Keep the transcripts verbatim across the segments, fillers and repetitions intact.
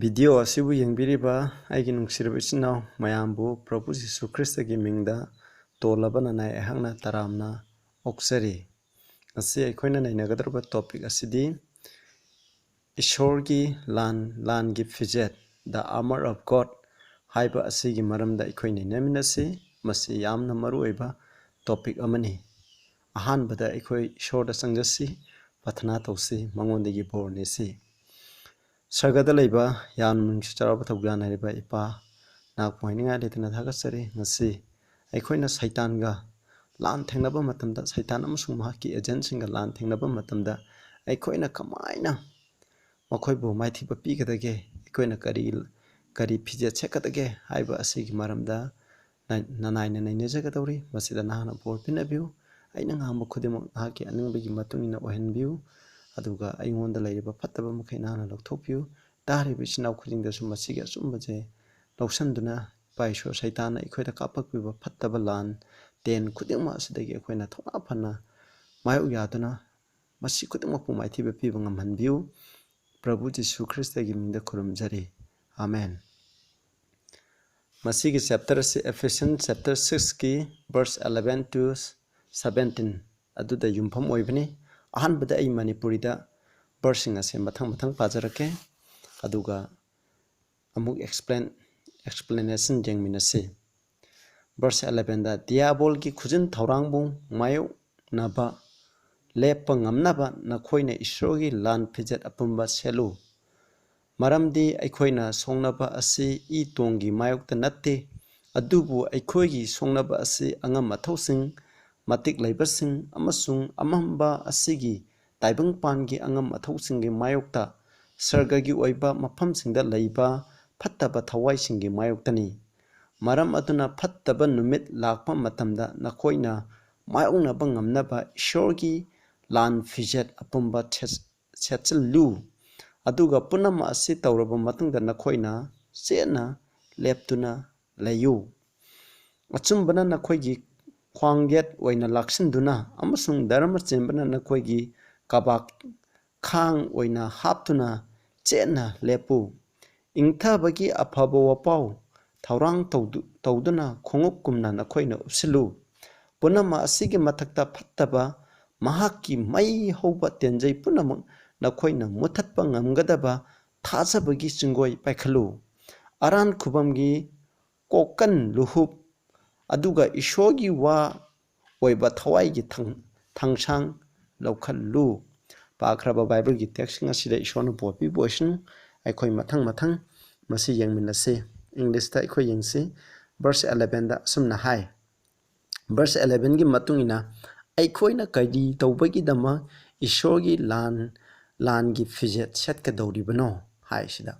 Video ꯑꯁꯤꯕꯨ ꯌꯦꯡꯕꯤꯔꯤꯕ ꯑꯩꯒꯤ ꯅꯨꯡꯁꯤꯔꯕ ꯏꯆꯤꯟ ꯏꯅꯥꯎ ꯃꯌꯥꯝꯕꯨ ꯄ꯭ꯔꯚꯨ ꯖꯤꯁꯨ ꯈ꯭ꯔꯤꯁꯇꯒꯤ ꯃꯤꯡꯗ ꯇꯣꯜꯂꯕ ꯅꯅꯥꯏ ꯑꯩꯍꯥꯛꯅ ꯇꯔꯥꯝꯅ ꯑꯣꯛꯆꯔꯤ꯫ ꯉꯁꯤ ꯑꯩꯈꯣꯏꯅ ꯅꯩꯅꯒꯗꯧꯔꯤꯕ ꯇꯣꯄꯤꯛ ꯑꯁꯤꯗꯤ ꯏꯁꯣꯔꯒꯤ ꯂꯥꯟ, ꯂꯥꯟꯒꯤ ꯐꯤꯖꯦꯠ, The Armor of God ꯍꯥꯏꯕ ꯑꯁꯤꯒꯤ ꯃꯔꯝꯗ ꯑꯩꯈꯣꯏ ꯅꯩꯅꯃꯤꯟꯅꯁꯤ꯫ ꯃꯁꯤ ꯌꯥꯝꯅ ꯃꯔꯨꯑꯣꯏꯕ ꯇꯣꯄꯤꯛ ꯑꯃꯅꯤ꯫ ꯑꯍꯥꯟꯕꯗ ꯑꯩꯈꯣꯏ ꯏꯁꯣꯔꯗ ꯆꯪꯖꯁꯤ, ꯄ꯭ꯔꯊꯅꯥ ꯇꯧꯁꯤ, ꯃꯉꯣꯟꯗꯒꯤ ꯕꯣꯔ ꯅꯤꯁꯤ꯫ ꯁꯔꯒꯗ ꯂꯩꯕ ꯌꯥꯝꯅ ꯅꯨꯡꯁꯤ ꯆꯥꯎꯔꯕ ꯊꯧꯖꯥꯟ ꯍꯥꯏꯔꯤꯕ ꯏꯄꯥ, ꯅꯍꯥꯛꯄꯨ ꯍꯥꯏꯅꯤꯡꯉꯥꯏ ꯂꯩꯇꯅ ꯊꯥꯒꯠꯆꯔꯤ꯫ ꯉꯁꯤ ꯑꯩꯈꯣꯏꯅ ꯁꯩꯇꯥꯟꯒ ꯂꯥꯟ ꯊꯦꯡꯅꯕ ꯃꯇꯝꯗ, ꯁꯩꯇꯥꯟ ꯑꯃꯁꯨꯡ ꯃꯍꯥꯛꯀꯤ ꯑꯦꯖꯦꯟꯁꯤꯡꯒ ꯂꯥꯟ ꯊꯦꯡꯅꯕ ꯃꯇꯝꯗ ꯑꯩꯈꯣꯏꯅ ꯀꯃꯥꯏꯅ ꯃꯈꯣꯏꯕꯨ ꯃꯥꯏꯊꯤꯕ ꯄꯤꯒꯗꯒꯦ, ꯑꯩꯈꯣꯏꯅ ꯀꯔꯤ, ꯀꯔꯤ ꯐꯤꯖꯦꯠ ꯁꯦꯠꯀꯗꯒꯦ ꯍꯥꯏꯕ ꯑꯁꯤꯒꯤ ꯃꯔꯝꯗ ꯅ-, ꯅꯅꯥꯏꯅ ꯅꯩꯅꯖꯒꯗꯧꯔꯤ꯫ ꯃꯁꯤꯗ ꯅꯍꯥꯛꯅ ꯕꯣꯔ ꯄꯤꯅꯕꯤꯌꯨ꯫ ꯑꯩꯅ ꯉꯥꯡꯕ ꯈꯨꯗꯤꯡꯃꯛ ꯅꯍꯥꯛꯀꯤ ꯑꯅꯤꯡꯕꯒꯤ ꯃꯇꯨꯡ ꯏꯟꯅ ꯑꯣꯏꯍꯟꯕꯤꯌꯨ, ꯑꯗꯨꯒ ꯑꯩꯉꯣꯟꯗ ꯂꯩꯔꯤꯕ ꯐꯠꯇꯕ ꯃꯈꯩ ꯅꯍꯥꯛꯅ ꯂꯧꯊꯣꯛꯄꯤꯌꯨ꯫ ꯇꯥꯔꯤꯕ ꯏꯆꯤꯟ ꯏꯅꯥꯎ ꯈꯨꯗꯤꯡꯗꯁꯨ ꯃꯁꯤꯒꯤ ꯑꯆꯨꯝꯕꯁꯦ ꯂꯧꯁꯤꯟꯗꯨꯅ, ꯏꯄꯥ ꯏꯁꯣꯔ ꯁꯩꯇꯥꯟꯅ ꯑꯩꯈꯣꯏꯗ ꯀꯥꯞꯄꯛꯄꯤꯕ ꯐꯠꯇꯕ ꯂꯥꯟ ꯇꯦꯟ ꯈꯨꯗꯤꯡꯃꯛ ꯑꯁꯤꯗꯒꯤ ꯑꯩꯈꯣꯏꯅ ꯊꯧꯅꯥ ꯐꯅ ꯃꯥꯌꯣꯛ ꯌꯥꯗꯨꯅ ꯃꯁꯤ ꯈꯨꯗꯤꯡꯃꯛꯄꯨ ꯃꯥꯏꯊꯤꯕ ꯄꯤꯕ ꯉꯝꯍꯟꯕꯤꯌꯨ꯫ ꯄ꯭ꯔꯚꯨ ꯖꯤꯁꯨ ꯈ꯭ꯔꯤꯁꯇꯒꯤ ꯃꯤꯡꯗ ꯈꯨꯔꯨꯝꯖꯔꯤ꯫ ꯑꯥꯃꯦꯟ꯫ ꯃꯁꯤꯒꯤ ꯆꯦꯞꯇꯔ ꯑꯁꯤ Ephesians chapter sixꯀꯤ verse eleven to seventeen ꯑꯗꯨꯗ ꯌꯨꯝꯐꯝ ꯑꯣꯏꯕꯅꯤ꯫ ꯑꯍꯥꯟꯕꯗ ꯑꯩ ꯃꯅꯤꯄꯨꯔꯤꯗ verseꯁꯤꯡ ꯑꯁꯦ ꯃꯊꯪ ꯃꯊꯪ ꯄꯥꯖꯔꯛꯀꯦ, ꯑꯗꯨꯒ ꯑꯃꯨꯛ explain, explanation ꯌꯦꯡꯃꯤꯟꯅꯁꯤ꯫ Verse elevenꯗ, "ꯗꯤꯌꯥꯕꯣꯜꯒꯤ ꯈꯨꯖꯤꯟ ꯊꯧꯔꯥꯡꯕꯨ ꯃꯥꯌꯣꯛꯅꯕ ꯂꯦꯞꯄ ꯉꯝꯅꯕ ꯅꯈꯣꯏꯅ ꯏꯁꯣꯔꯒꯤ ꯂꯥꯟ ꯐꯤꯖꯦꯠ ꯑꯄꯨꯝꯕ ꯁꯦꯠꯂꯨ꯫ ꯃꯔꯝꯗꯤ ꯑꯩꯈꯣꯏꯅ ꯁꯣꯛꯅꯕ ꯑꯁꯤ ꯏ ꯇꯣꯡꯒꯤ ꯃꯥꯌꯣꯛꯇ ꯅꯠꯇꯦ, ꯑꯗꯨꯕꯨ ꯑꯩꯈꯣꯏꯒꯤ ꯁꯣꯛꯅꯕ ꯑꯁꯤ ꯑꯉꯝ ꯑꯊꯧꯁꯤꯡ, ꯃꯇꯤꯛ ꯂꯩꯕꯁꯤꯡ ꯑꯃꯁꯨꯡ ꯑꯃꯝꯕ ꯑꯁꯤꯒꯤ ꯇꯥꯏꯕꯪꯄꯥꯟꯒꯤ ꯑꯉꯝ ꯑꯊꯧꯁꯤꯡꯒꯤ ꯃꯥꯌꯣꯛꯇ, ꯁꯔꯒꯒꯤ ꯑꯣꯏꯕ ꯃꯐꯝꯁꯤꯡꯗ ꯂꯩꯕ ꯐꯠꯇꯕ ꯊꯋꯥꯏꯁꯤꯡꯒꯤ ꯃꯥꯌꯣꯛꯇꯅꯤ꯫ ꯃꯔꯝ ꯑꯗꯨꯅ ꯐꯠꯇꯕ ꯅꯨꯃꯤꯠ ꯂꯥꯛꯄ ꯃꯇꯝꯗ ꯅꯈꯣꯏꯅ ꯃꯥꯌꯣꯛꯅꯕ ꯉꯝꯅꯕ ꯏꯁꯣꯔꯒꯤ ꯂꯥꯟ ꯐꯤꯖꯦꯠ ꯑꯄꯨꯝꯕ ꯁꯦꯠ-, ꯁꯦꯠꯆꯤꯜꯂꯨ꯫ ꯑꯗꯨꯒ ꯄꯨꯝꯅꯃꯛ ꯑꯁꯤ ꯇꯧꯔꯕ ꯃꯇꯨꯡꯗ ꯅꯈꯣꯏꯅ ꯆꯦꯠꯅ ꯂꯦꯞꯇꯨꯅ ꯂꯩꯌꯨ꯫ ꯑꯆꯨꯝꯕꯅ ꯅꯈꯣꯏꯒꯤ ꯈ꯭ꯋꯥꯡꯌꯦꯠ ꯑꯣꯏꯅ ꯂꯥꯛꯁꯤꯟꯗꯨꯅ ꯑꯃꯁꯨꯡ ꯙꯔꯃ ꯆꯦꯟꯕꯅ ꯅꯈꯣꯏꯒꯤ ꯀꯕꯥꯛ ꯈꯥꯡ ꯑꯣꯏꯅ ꯍꯥꯞꯇꯨꯅ ꯆꯦꯠꯅ ꯂꯦꯞꯄꯨ꯫ ꯏꯪꯊꯕꯒꯤ ꯑꯐꯕ ꯋꯥꯄꯥꯎ ꯊꯧꯔꯥꯡ ꯇꯧꯗꯨ-, ꯇꯧꯗꯨꯅ ꯈꯣꯡꯎꯞꯀꯨꯝꯅ ꯅꯈꯣꯏꯅ ꯎꯞꯁꯤꯜꯂꯨ꯫ ꯄꯨꯝꯅꯃꯛ ꯑꯁꯤꯒꯤ ꯃꯊꯛꯇ ꯐꯠꯇꯕ ꯃꯍꯥꯛꯀꯤ ꯃꯩ ꯍꯧꯕ ꯇꯦꯟꯖꯩ ꯄꯨꯝꯅꯃꯛ ꯅꯈꯣꯏꯅ ꯃꯨꯊꯠꯄ ꯉꯝꯒꯗꯕ ꯊꯥꯖꯕꯒꯤ ꯆꯤꯡꯒꯣꯏ ꯄꯥꯏꯈꯠꯂꯨ꯫ ꯑꯔꯥꯟ ꯈꯨꯕꯝꯒꯤ ꯀꯣꯀꯟ ꯂꯨꯍꯨꯞ ꯑꯗꯨꯒ ꯏꯁꯣꯔꯒꯤ ꯋꯥ ꯑꯣꯏꯕ ꯊꯋꯥꯏꯒꯤ ꯊꯪ-, ꯊꯥꯡꯁꯥꯡ ꯂꯧꯈꯠꯂꯨ꯫ ꯄꯥꯈ꯭ꯔꯕ ꯕꯥꯏꯕꯜꯒꯤ ꯇꯦꯛꯁꯁꯤꯡ ꯑꯁꯤꯗ ꯏꯁꯣꯔꯅ ꯕꯣꯔ ꯄꯤꯕ ꯑꯣꯏꯁꯅꯨ꯫ ꯑꯩꯈꯣꯏ ꯃꯊꯪ ꯃꯊꯪ ꯃꯁꯤ ꯌꯦꯡꯃꯤꯟꯅꯁꯤ꯫ ꯏꯪꯂꯤꯁꯇ ꯑꯩꯈꯣꯏ ꯌꯦꯡꯁꯤ꯫ ꯚꯔꯁ ꯑꯦꯂꯦꯚꯦꯟꯗ ꯑꯁꯨꯝꯅ ꯍꯥꯏ, ꯚꯔꯁ ꯑꯦꯂꯦꯚꯦꯟꯒꯤ ꯃꯇꯨꯡ ꯏꯟꯅ, "ꯑꯩꯈꯣꯏꯅ ꯀꯔꯤ ꯇꯧꯕꯒꯤꯗꯃꯛ ꯏꯁꯣꯔꯒꯤ ꯂꯥꯟ, ꯂꯥꯟꯒꯤ ꯐꯤꯖꯦꯠ ꯁꯦꯠꯀꯗꯧꯔꯤꯕꯅꯣ?" ꯍꯥꯏꯁꯤꯗ,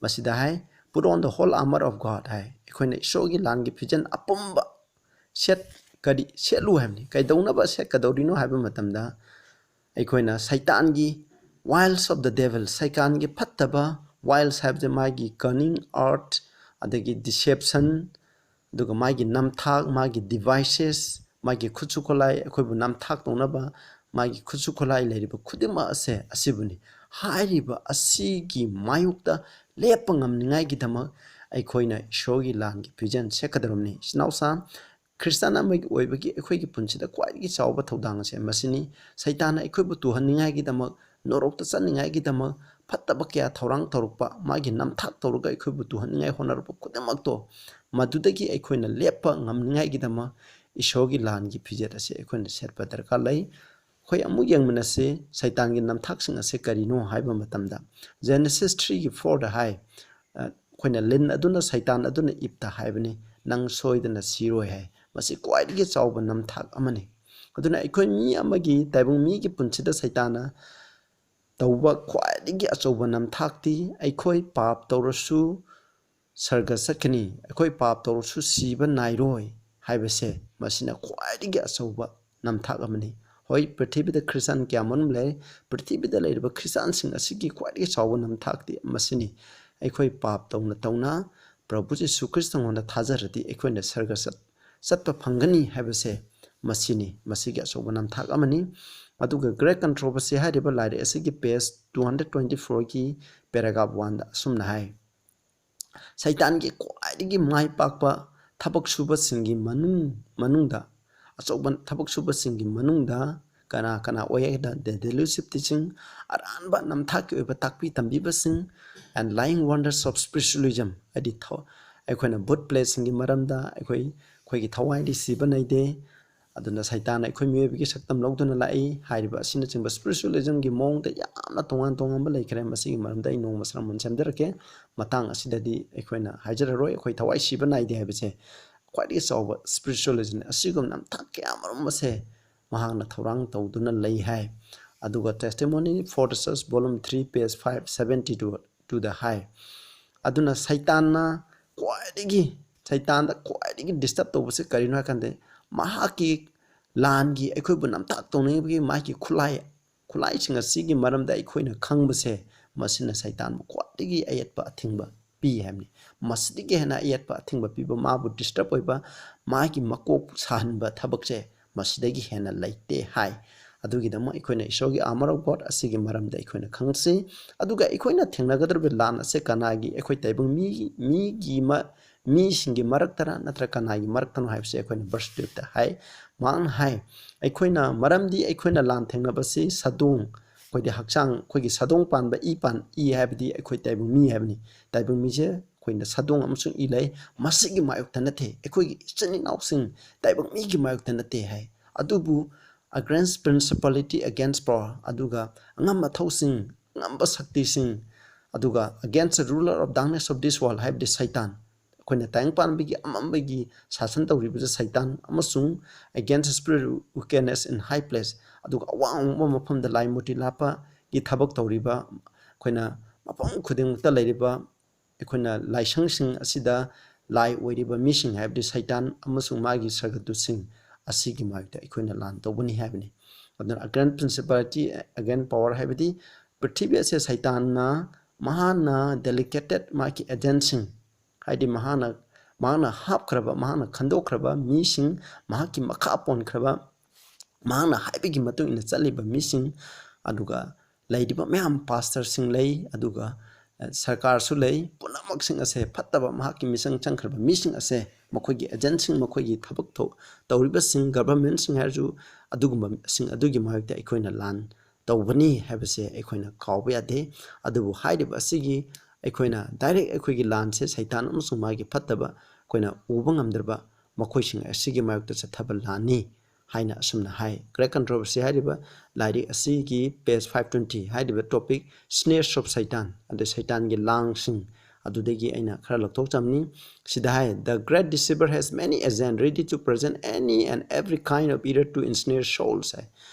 ꯃꯁꯤꯗ ꯍꯥꯏ, "Put on the whole armor of God" ꯍꯥꯏ꯫ ꯑꯩꯈꯣꯏꯅ ꯏꯁꯣꯔꯒꯤ ꯂꯥꯟꯒꯤ ꯐꯤꯖꯦꯠ ꯑꯄꯨꯝꯕ ꯁꯦꯠ-, ꯀꯔꯤ ꯁꯦꯠꯂꯨ ꯍꯥꯏꯕꯅꯤ? ꯀꯩꯗꯧꯅꯕ ꯁꯦꯠꯀꯗꯧꯔꯤꯅꯣ ꯍꯥꯏꯕ ꯃꯇꯝꯗ, ꯑꯩꯈꯣꯏꯅ ꯁꯩꯇꯥꯟꯒꯤ wiles of the devil, ꯁꯩꯇꯥꯟꯒꯤ ꯐꯠꯇꯕ, wiles ꯍꯥꯏꯕꯁꯦ ꯃꯥꯒꯤ cunning, art, ꯑꯗꯒꯤ deception, ꯑꯗꯨꯒ ꯃꯥꯒꯤ ꯅꯝꯊꯥꯛ, ꯃꯥꯒꯤ devices, ꯃꯥꯒꯤ ꯈꯨꯠꯁꯨ ꯈꯨꯠꯂꯥꯏ, ꯑꯩꯈꯣꯏꯕꯨ ꯅꯝꯊꯥꯛ ꯇꯧꯅꯕ ꯃꯥꯒꯤ ꯈꯨꯠꯁꯨ ꯈꯨꯠꯂꯥꯏ ꯂꯩꯔꯤꯕ ꯈꯨꯗꯤꯡꯃꯛ ꯑꯁꯦ ꯑꯁꯤꯕꯨꯅꯤ꯫ ꯍꯥꯏꯔꯤꯕ ꯑꯁꯤꯒꯤ ꯃꯥꯌꯣꯛꯇ ꯂꯦꯞꯄ ꯉꯝꯅꯤꯡꯉꯥꯏꯒꯤꯗꯃꯛ ꯑꯩꯈꯣꯏꯅ ꯏꯁꯣꯔꯒꯤ ꯂꯥꯟꯒꯤ ꯐꯤꯖꯦꯟ ꯁꯦꯠꯀꯗꯧꯔꯕꯅꯤ꯫ ꯏꯆꯤꯟ ꯏꯅꯥꯎꯁꯥ, ꯈ꯭ꯔꯤꯁꯇꯥꯟ ꯑꯃꯒꯤ ꯑꯣꯏꯕꯒꯤ ꯑꯩꯈꯣꯏꯒꯤ ꯄꯨꯟꯁꯤꯗ ꯈ꯭ꯋꯥꯏꯗꯒꯤ ꯆꯥꯎꯕ ꯊꯧꯗꯥꯡ ꯑꯁꯦ ꯃꯁꯤꯅꯤ꯫ ꯁꯩꯇꯥꯟꯅ ꯑꯩꯈꯣꯏꯕꯨ ꯇꯨꯍꯟꯅꯤꯡꯉꯥꯏꯒꯤꯗꯃꯛ, ꯅꯣꯔꯣꯛꯇ ꯆꯠꯅꯤꯡꯉꯥꯏꯒꯤꯗꯃꯛ, ꯐꯠꯇꯕ ꯀꯌꯥ ꯊꯧꯔꯥꯡ ꯇꯧꯔꯛꯄ, ꯃꯥꯒꯤ ꯅꯝꯊꯥꯛ ꯇꯧꯔꯒ ꯑꯩꯈꯣꯏꯕꯨ ꯇꯨꯍꯟꯅꯤꯡꯉꯥꯏ ꯍꯣꯠꯅꯔꯛꯄ ꯈꯨꯗꯤꯡꯃꯛꯇꯣ, ꯃꯗꯨꯗꯒꯤ ꯑꯩꯈꯣꯏꯅ ꯂꯦꯞꯄ ꯉꯝꯅꯤꯡꯉꯥꯏꯒꯤꯗꯃꯛ ꯏꯁꯣꯔꯒꯤ ꯂꯥꯟꯒꯤ ꯐꯤꯖꯦꯠ ꯑꯁꯤ ꯑꯩꯈꯣꯏꯅ ꯁꯦꯠꯄ ꯗꯔꯀꯥꯔ ꯂꯩ꯫ ꯑꯩꯈꯣꯏ ꯑꯃꯨꯛ ꯌꯦꯡꯃꯤꯟꯅꯁꯤ, ꯁꯩꯇꯥꯟꯒꯤ ꯅꯝꯊꯥꯛꯁꯤꯡ ꯑꯁꯤ ꯀꯔꯤꯅꯣ ꯍꯥꯏꯕ ꯃꯇꯝꯗ, Genesis threeꯒꯤ fourꯗ ꯍꯥꯏ, ꯑ, ꯑꯩꯈꯣꯏꯅ, "ꯂꯤꯟ ꯑꯗꯨꯅ ꯁꯩꯇꯥꯟ ꯑꯗꯨꯅ ꯏꯞꯇ ꯍꯥꯏꯕꯅꯤ, 'ꯅꯪ ꯁꯣꯏꯗꯅ ꯁꯤꯔꯣꯏ' ꯍꯥꯏ"꯫ ꯃꯁꯤ ꯈ꯭ꯋꯥꯏꯗꯒꯤ ꯆꯥꯎꯕ ꯅꯝꯊꯥꯛ ꯑꯃꯅꯤ꯫ ꯑꯗꯨꯅ ꯑꯩꯈꯣꯏ ꯃꯤ ꯑꯃꯒꯤ, ꯇꯥꯏꯕꯪ ꯃꯤꯒꯤ ꯄꯨꯟꯁꯤꯗ ꯁꯩꯇꯥꯟꯅ ꯇꯧꯕ ꯈ꯭ꯋꯥꯏꯗꯒꯤ ꯑꯆꯧꯕ ꯅꯝꯊꯥꯛꯇꯤ, ꯑꯩꯈꯣꯏ ꯄꯥꯞ ꯇꯧꯔꯁꯨ ꯁꯔꯒ ꯆꯠꯀꯅꯤ, ꯑꯩꯈꯣꯏ ꯄꯥꯞ ꯇꯧꯔꯁꯨ ꯁꯤꯕ ꯅꯥꯏꯔꯣꯏ ꯍꯥꯏꯕꯁꯦ, ꯃꯁꯤꯅ ꯈ꯭ꯋꯥꯏꯗꯒꯤ ꯑꯆꯧꯕ ꯅꯝꯊꯥꯛ ꯑꯃꯅꯤ꯫ ꯍꯣꯏ, ꯄ꯭ꯔꯤꯊꯤꯕꯤꯗ ꯈ꯭ꯔꯤꯁꯇꯥꯟ ꯀꯌꯥ ꯃꯔꯨꯝ ꯂꯩ꯫ ꯄ꯭ꯔꯤꯊꯤꯕꯤꯗ ꯂꯩꯔꯤꯕ ꯈ꯭ꯔꯤꯁꯇꯥꯟꯁꯤꯡ ꯑꯁꯤꯒꯤ ꯈ꯭ꯋꯥꯏꯗꯒꯤ ꯆꯥꯎꯕ ꯅꯝꯊꯥꯛꯇꯤ ꯃꯁꯤꯅꯤ꯫ ꯑꯩꯈꯣꯏ ꯄꯥꯞ ꯇꯧꯅ ꯇꯧꯅ ꯄ꯭ꯔꯚꯨ ꯖꯤꯁꯨ ꯈ꯭ꯔꯤꯁꯇꯉꯣꯟꯗ ꯊꯥꯖꯔꯗꯤ ꯑꯩꯈꯣꯏꯅ ꯁꯔꯒ ꯆꯠ-, ꯆꯠꯄ ꯐꯪꯒꯅꯤ ꯍꯥꯏꯕꯁꯦ ꯃꯁꯤꯅꯤ, ꯃꯁꯤꯒꯤ ꯑꯆꯧꯕ ꯅꯝꯊꯥꯛ ꯑꯃꯅꯤ꯫ ꯑꯗꯨꯒ Great Controversy ꯍꯥꯏꯔꯤꯕ ꯂꯥꯏꯔꯤꯛ ꯑꯁꯤꯒꯤ page two hundred twenty fourꯒꯤ paragraph oneꯗ ꯑꯁꯨꯝꯅ ꯍꯥꯏ, ꯁꯩꯇꯥꯟꯒꯤ ꯈ꯭ꯋꯥꯏꯗꯒꯤ ꯃꯥꯏ ꯄꯥꯛꯄ ꯊꯕꯛ ꯁꯨꯕꯁꯤꯡꯒꯤ ꯃꯅꯨꯡ ꯃꯅꯨꯡꯗ ꯑꯆꯧꯕ ꯊꯕꯛ ꯁꯨꯕꯁꯤꯡꯒꯤ ꯃꯅꯨꯡꯗ ꯀꯅꯥ ꯀꯅꯥ ꯑꯣꯏ ꯍꯥꯏꯗ, the delusive teaching, ꯑꯔꯥꯟꯕ ꯅꯝꯊꯥꯛꯀꯤ ꯑꯣꯏꯕ ꯇꯥꯛꯄꯤ ꯇꯝꯕꯤꯕꯁꯤꯡ, and lying wonders of spiritualism, ꯍꯥꯏꯗꯤ ꯑꯩꯈꯣꯏꯅ ꯚꯨꯠ ꯄ꯭ꯂꯦꯁꯤꯡꯒꯤ ꯃꯔꯝꯗ ꯑꯩꯈꯣꯏ ꯑꯩꯈꯣꯏꯒꯤ ꯊꯋꯥꯏꯗꯤ ꯁꯤꯕ ꯅꯥꯏꯗꯦ, ꯑꯗꯨꯅ ꯁꯩꯇꯥꯟꯅ ꯑꯩꯈꯣꯏ ꯃꯤꯑꯣꯏꯕꯒꯤ ꯁꯛꯇꯝ ꯂꯧꯗꯨꯅ ꯂꯥꯛꯏ ꯍꯥꯏꯔꯤꯕ ꯑꯁꯤꯅꯆꯤꯡꯕ spiritualismꯒꯤ ꯃꯑꯣꯡꯗ ꯌꯥꯝꯅ ꯇꯣꯉꯥꯟ ꯇꯣꯉꯥꯟꯕ ꯂꯩꯈ꯭ꯔꯦ꯫ ꯃꯁꯤꯒꯤ ꯃꯔꯝꯗ ꯑꯩ ꯅꯣꯡꯃ sermon ꯁꯦꯝꯖꯔꯛꯀꯦ꯫ ꯃꯇꯥꯡ ꯑꯁꯤꯗꯗꯤ ꯑꯩꯈꯣꯏꯅ ꯍꯥꯏꯖꯔꯔꯣꯏ, ꯑꯩꯈꯣꯏ ꯊꯋꯥꯏ ꯁꯤꯕ ꯅꯥꯏꯗꯦ ꯍꯥꯏꯕꯁꯦ ꯈ꯭ꯋꯥꯏꯗꯒꯤ ꯆꯥꯎꯕ spiritualism꯫ ꯑꯁꯤꯒꯨꯝꯕ ꯅꯝꯊꯥꯛ ꯀꯌꯥ ꯑꯃꯔꯣꯝ ꯑꯁꯦ ꯃꯍꯥꯛꯅ ꯊꯧꯔꯥꯡ ꯇꯧꯗꯨꯅ ꯂꯩ ꯍꯥꯏ꯫ ꯑꯗꯨꯒ Testimony for the Church, volume three, page five seventy two ꯗ ꯍꯥꯏ꯫ ꯑꯗꯨꯅ ꯁꯩꯇꯥꯟꯅ ꯈ꯭ꯋꯥꯏꯗꯒꯤ ꯁꯩꯇꯥꯟꯗ ꯈ꯭ꯋꯥꯏꯗꯒꯤ disturb ꯇꯧꯕꯁꯦ ꯀꯔꯤꯅꯣ ꯍꯥꯏ ꯀꯥꯟꯗ, ꯃꯍꯥꯛꯀꯤ ꯂꯥꯟꯒꯤ ꯑꯩꯈꯣꯏꯕꯨ ꯅꯝꯊꯥꯛ ꯇꯧꯅꯤꯡꯕꯒꯤ ꯃꯥꯒꯤ ꯈꯨꯠꯂꯥꯏ ꯈꯨꯠꯂꯥꯏꯁꯤꯡ ꯑꯁꯤꯒꯤ ꯃꯔꯝꯗ ꯑꯩꯈꯣꯏꯅ ꯈꯪꯕꯁꯦ, ꯃꯁꯤꯅ ꯁꯩꯇꯥꯟꯕꯨ ꯈ꯭ꯋꯥꯏꯗꯒꯤ ꯑꯌꯦꯠꯄ ꯑꯊꯤꯡꯕ ꯄꯤ ꯍꯥꯏꯕꯅꯤ꯫ ꯃꯁꯤꯗꯒꯤ ꯍꯦꯟꯅ ꯑꯌꯦꯠꯄ ꯑꯊꯤꯡꯕ ꯄꯤꯕ, ꯃꯥꯕꯨ disturb ꯑꯣꯏꯕ, ꯃꯥꯒꯤ ꯃꯀꯣꯛ ꯁꯥꯍꯟꯕ ꯊꯕꯛꯁꯦ ꯃꯁꯤꯗꯒꯤ ꯍꯦꯟꯅ ꯂꯩꯇꯦ ꯍꯥꯏ꯫ ꯑꯗꯨꯒꯤꯗꯃꯛ ꯑꯩꯈꯣꯏꯅ ꯏꯁꯣꯔꯒꯤ armor of God ꯑꯁꯤꯒꯤ ꯃꯔꯝꯗ ꯑꯩꯈꯣꯏꯅ ꯈꯪꯁꯤ꯫ ꯑꯗꯨꯒ ꯑꯩꯈꯣꯏꯅ ꯊꯦꯡꯅꯒꯗꯧꯔꯤꯕ ꯂꯥꯟ ꯑꯁꯦ ꯀꯅꯥꯒꯤ, ꯑꯩꯈꯣꯏ ꯇꯥꯏꯕꯪ ꯃꯤ, ꯃꯤꯒꯤ ꯃ-, ꯃꯤꯁꯤꯡꯒꯤ ꯃꯔꯛꯇꯔ ꯅꯠꯇ꯭ꯔꯒ ꯀꯅꯥꯒꯤ ꯃꯔꯛꯇꯅꯣ ꯍꯥꯏꯕꯁꯦ ꯑꯩꯈꯣꯏꯅ verse twelve ꯇ ꯍꯥꯏ꯫ ꯃꯍꯥꯛꯅ ꯍꯥꯏ, ꯑꯩꯈꯣꯏꯅ, ꯃꯔꯝꯗꯤ ꯑꯩꯈꯣꯏꯅ ꯂꯥꯟ ꯊꯦꯡꯅꯕꯁꯤ ꯁꯥꯗꯣꯡ, ꯑꯩꯈꯣꯏꯗꯤ ꯍꯛꯆꯥꯡ, ꯑꯩꯈꯣꯏꯒꯤ ꯁꯥꯗꯣꯡ ꯄꯥꯟꯕ ꯏ ꯄꯥꯟ-, ꯏ ꯍꯥꯏꯕꯗꯤ ꯑꯩꯈꯣꯏ ꯇꯥꯏꯕꯪ ꯃꯤ ꯍꯥꯏꯕꯅꯤ꯫ ꯇꯥꯏꯕꯪ ꯃꯤꯁꯦ ꯑꯩꯈꯣꯏꯅ ꯁꯥꯗꯣꯡ ꯑꯃꯁꯨꯡ ꯏ ꯂꯩ, ꯃꯁꯤꯒꯤ ꯃꯥꯌꯣꯛꯇ ꯅꯠꯇꯦ, ꯑꯩꯈꯣꯏꯒꯤ ꯏꯆꯤꯟ ꯏꯅꯥꯎꯁꯤꯡ ꯇꯥꯏꯕꯪ ꯃꯤꯒꯤ ꯃꯥꯌꯣꯛꯇ ꯅꯠꯇꯦ ꯍꯥꯏ꯫ ꯑꯗꯨꯕꯨ against principality, against power, ꯑꯗꯨꯒ ꯑꯉꯝ ꯑꯊꯧꯁꯤꯡ, ꯑꯉꯝꯕ ꯁꯛꯇꯤꯁꯤꯡ, ꯑꯗꯨꯒ against the ruler of darkness of this world, ꯍꯥꯏꯕꯗꯤ ꯁꯩꯇꯥꯟ, ꯑꯩꯈꯣꯏꯅ ꯇꯥꯏꯕꯪ ꯄꯥꯟꯕꯒꯤ ꯑꯃꯝꯕꯒꯤ ꯁꯥꯁꯟ ꯇꯧꯔꯤꯕꯁꯦ ꯁꯩꯇꯥꯟ, ꯑꯃꯁꯨꯡ against spirit wickedness in high place, ꯑꯗꯨꯒ ꯑꯋꯥꯡꯕ ꯃꯐꯝꯗ ꯂꯥꯏ ꯃꯨꯔꯇꯤ ꯂꯥꯠꯄꯒꯤ ꯊꯕꯛ ꯇꯧꯔꯤꯕ, ꯑꯩꯈꯣꯏꯅ ꯃꯐꯝ ꯈꯨꯗꯤꯡꯃꯛꯇ ꯂꯩꯔꯤꯕ ꯑꯩꯈꯣꯏꯅ ꯂꯥꯏꯁꯪꯁꯤꯡ ꯑꯁꯤꯗ ꯂꯥꯏ ꯑꯣꯏꯔꯤꯕ ꯃꯤꯁꯤꯡ, ꯍꯥꯏꯕꯗꯤ ꯁꯩꯇꯥꯟ ꯑꯃꯁꯨꯡ ꯃꯥꯒꯤ ꯁꯔꯒꯗꯨꯠꯁꯤꯡ ꯑꯁꯤꯒꯤ ꯃꯥꯌꯣꯛꯇ ꯑꯩꯈꯣꯏꯅ ꯂꯥꯟ ꯇꯧꯒꯅꯤ ꯍꯥꯏꯕꯅꯤ꯫ ꯑꯗꯨꯅ against principality, against power ꯍꯥꯏꯕꯗꯤ ꯄ꯭ꯔꯤꯊꯤꯕꯤ ꯑꯁꯦ ꯁꯩꯇꯥꯟꯅ ꯃꯍꯥꯛꯅ delegated ꯃꯥꯒꯤ agentꯁꯤꯡ, ꯍꯥꯏꯗꯤ ꯃꯍꯥꯛꯅ, ꯃꯍꯥꯛꯅ ꯍꯥꯞꯈ꯭ꯔꯕ, ꯃꯍꯥꯛꯅ ꯈꯟꯗꯣꯛꯈ꯭ꯔꯕ ꯃꯤꯁꯤꯡ, ꯃꯍꯥꯛꯀꯤ ꯃꯈꯥ ꯄꯣꯟꯈ꯭ꯔꯕ, ꯃꯍꯥꯛꯅ ꯍꯥꯏꯕꯒꯤ ꯃꯇꯨꯡ ꯏꯟꯅ ꯆꯠꯂꯤꯕ ꯃꯤꯁꯤꯡ, ꯑꯗꯨꯒ ꯂꯩꯔꯤꯕ ꯃꯌꯥꯝ ꯄꯥꯁꯇꯔꯁꯤꯡ ꯂꯩ, ꯑꯗꯨꯒ ꯁꯔꯀꯥꯔꯁꯨ ꯂꯩ꯫ ꯄꯨꯝꯅꯃꯛꯁꯤꯡ ꯑꯁꯦ, ꯐꯠꯇꯕ ꯃꯍꯥꯛꯀꯤ ꯃꯤꯆꯪ ꯆꯪꯈ꯭ꯔꯕ ꯃꯤꯁꯤꯡ ꯑꯁꯦ, ꯃꯈꯣꯏꯒꯤ ꯑꯦꯖꯦꯟꯁꯤꯡ, ꯃꯈꯣꯏꯒꯤ ꯊꯕꯛ ꯊꯧ-, ꯇꯧꯔꯤꯕꯁꯤꯡ, ꯒꯚꯔꯟꯃꯦꯟꯁꯤꯡ ꯍꯥꯏꯔꯁꯨ, ꯑꯗꯨꯒꯨꯝꯕꯁꯤꯡ ꯑꯗꯨꯒꯤ ꯃꯥꯌꯣꯛꯇ ꯑꯩꯈꯣꯏꯅ ꯂꯥꯟ ꯇꯧꯕꯅꯤ ꯍꯥꯏꯕꯁꯦ ꯑꯩꯈꯣꯏꯅ ꯀꯥꯎꯕ ꯌꯥꯗꯦ꯫ ꯑꯗꯨꯕꯨ ꯍꯥꯏꯔꯤꯕ ꯑꯁꯤꯒꯤ ꯑꯩꯈꯣꯏꯅ ꯗꯥꯏꯔꯦꯛ ꯑꯩꯈꯣꯏꯒꯤ ꯂꯥꯟꯁꯦ ꯁꯩꯇꯥꯟ ꯑꯃꯁꯨꯡ ꯃꯥꯒꯤ ꯐꯠꯇꯕ ꯑꯩꯈꯣꯏꯅ ꯎꯕ ꯉꯝꯗ꯭ꯔꯕ ꯃꯈꯣꯏꯁꯤꯡ ꯑꯁꯤꯒꯤ ꯃꯥꯌꯣꯛꯇ ꯆꯠꯊꯕ ꯂꯥꯟꯅꯤ ꯍꯥꯏꯅ ꯑꯁꯨꯝꯅ ꯍꯥꯏ꯫ Great Controversy ꯍꯥꯏꯔꯤꯕ ꯂꯥꯏꯔꯤꯛ ꯑꯁꯤꯒꯤ page five twenty ꯍꯥꯏꯔꯤꯕ topic, Snares of Satan, ꯑꯗ ꯁꯩꯇꯥꯟꯒꯤ ꯂꯥꯡꯁꯤꯡ ꯑꯗꯨꯗꯒꯤ ꯑꯩꯅ ꯈꯔ ꯂꯧꯊꯣꯛꯆꯕꯅꯤ꯫ ꯁꯤꯗ ꯍꯥꯏ, "The great deceiver has many agents ready to present any and every kind of error to ensnare souls" ꯍꯥꯏ꯫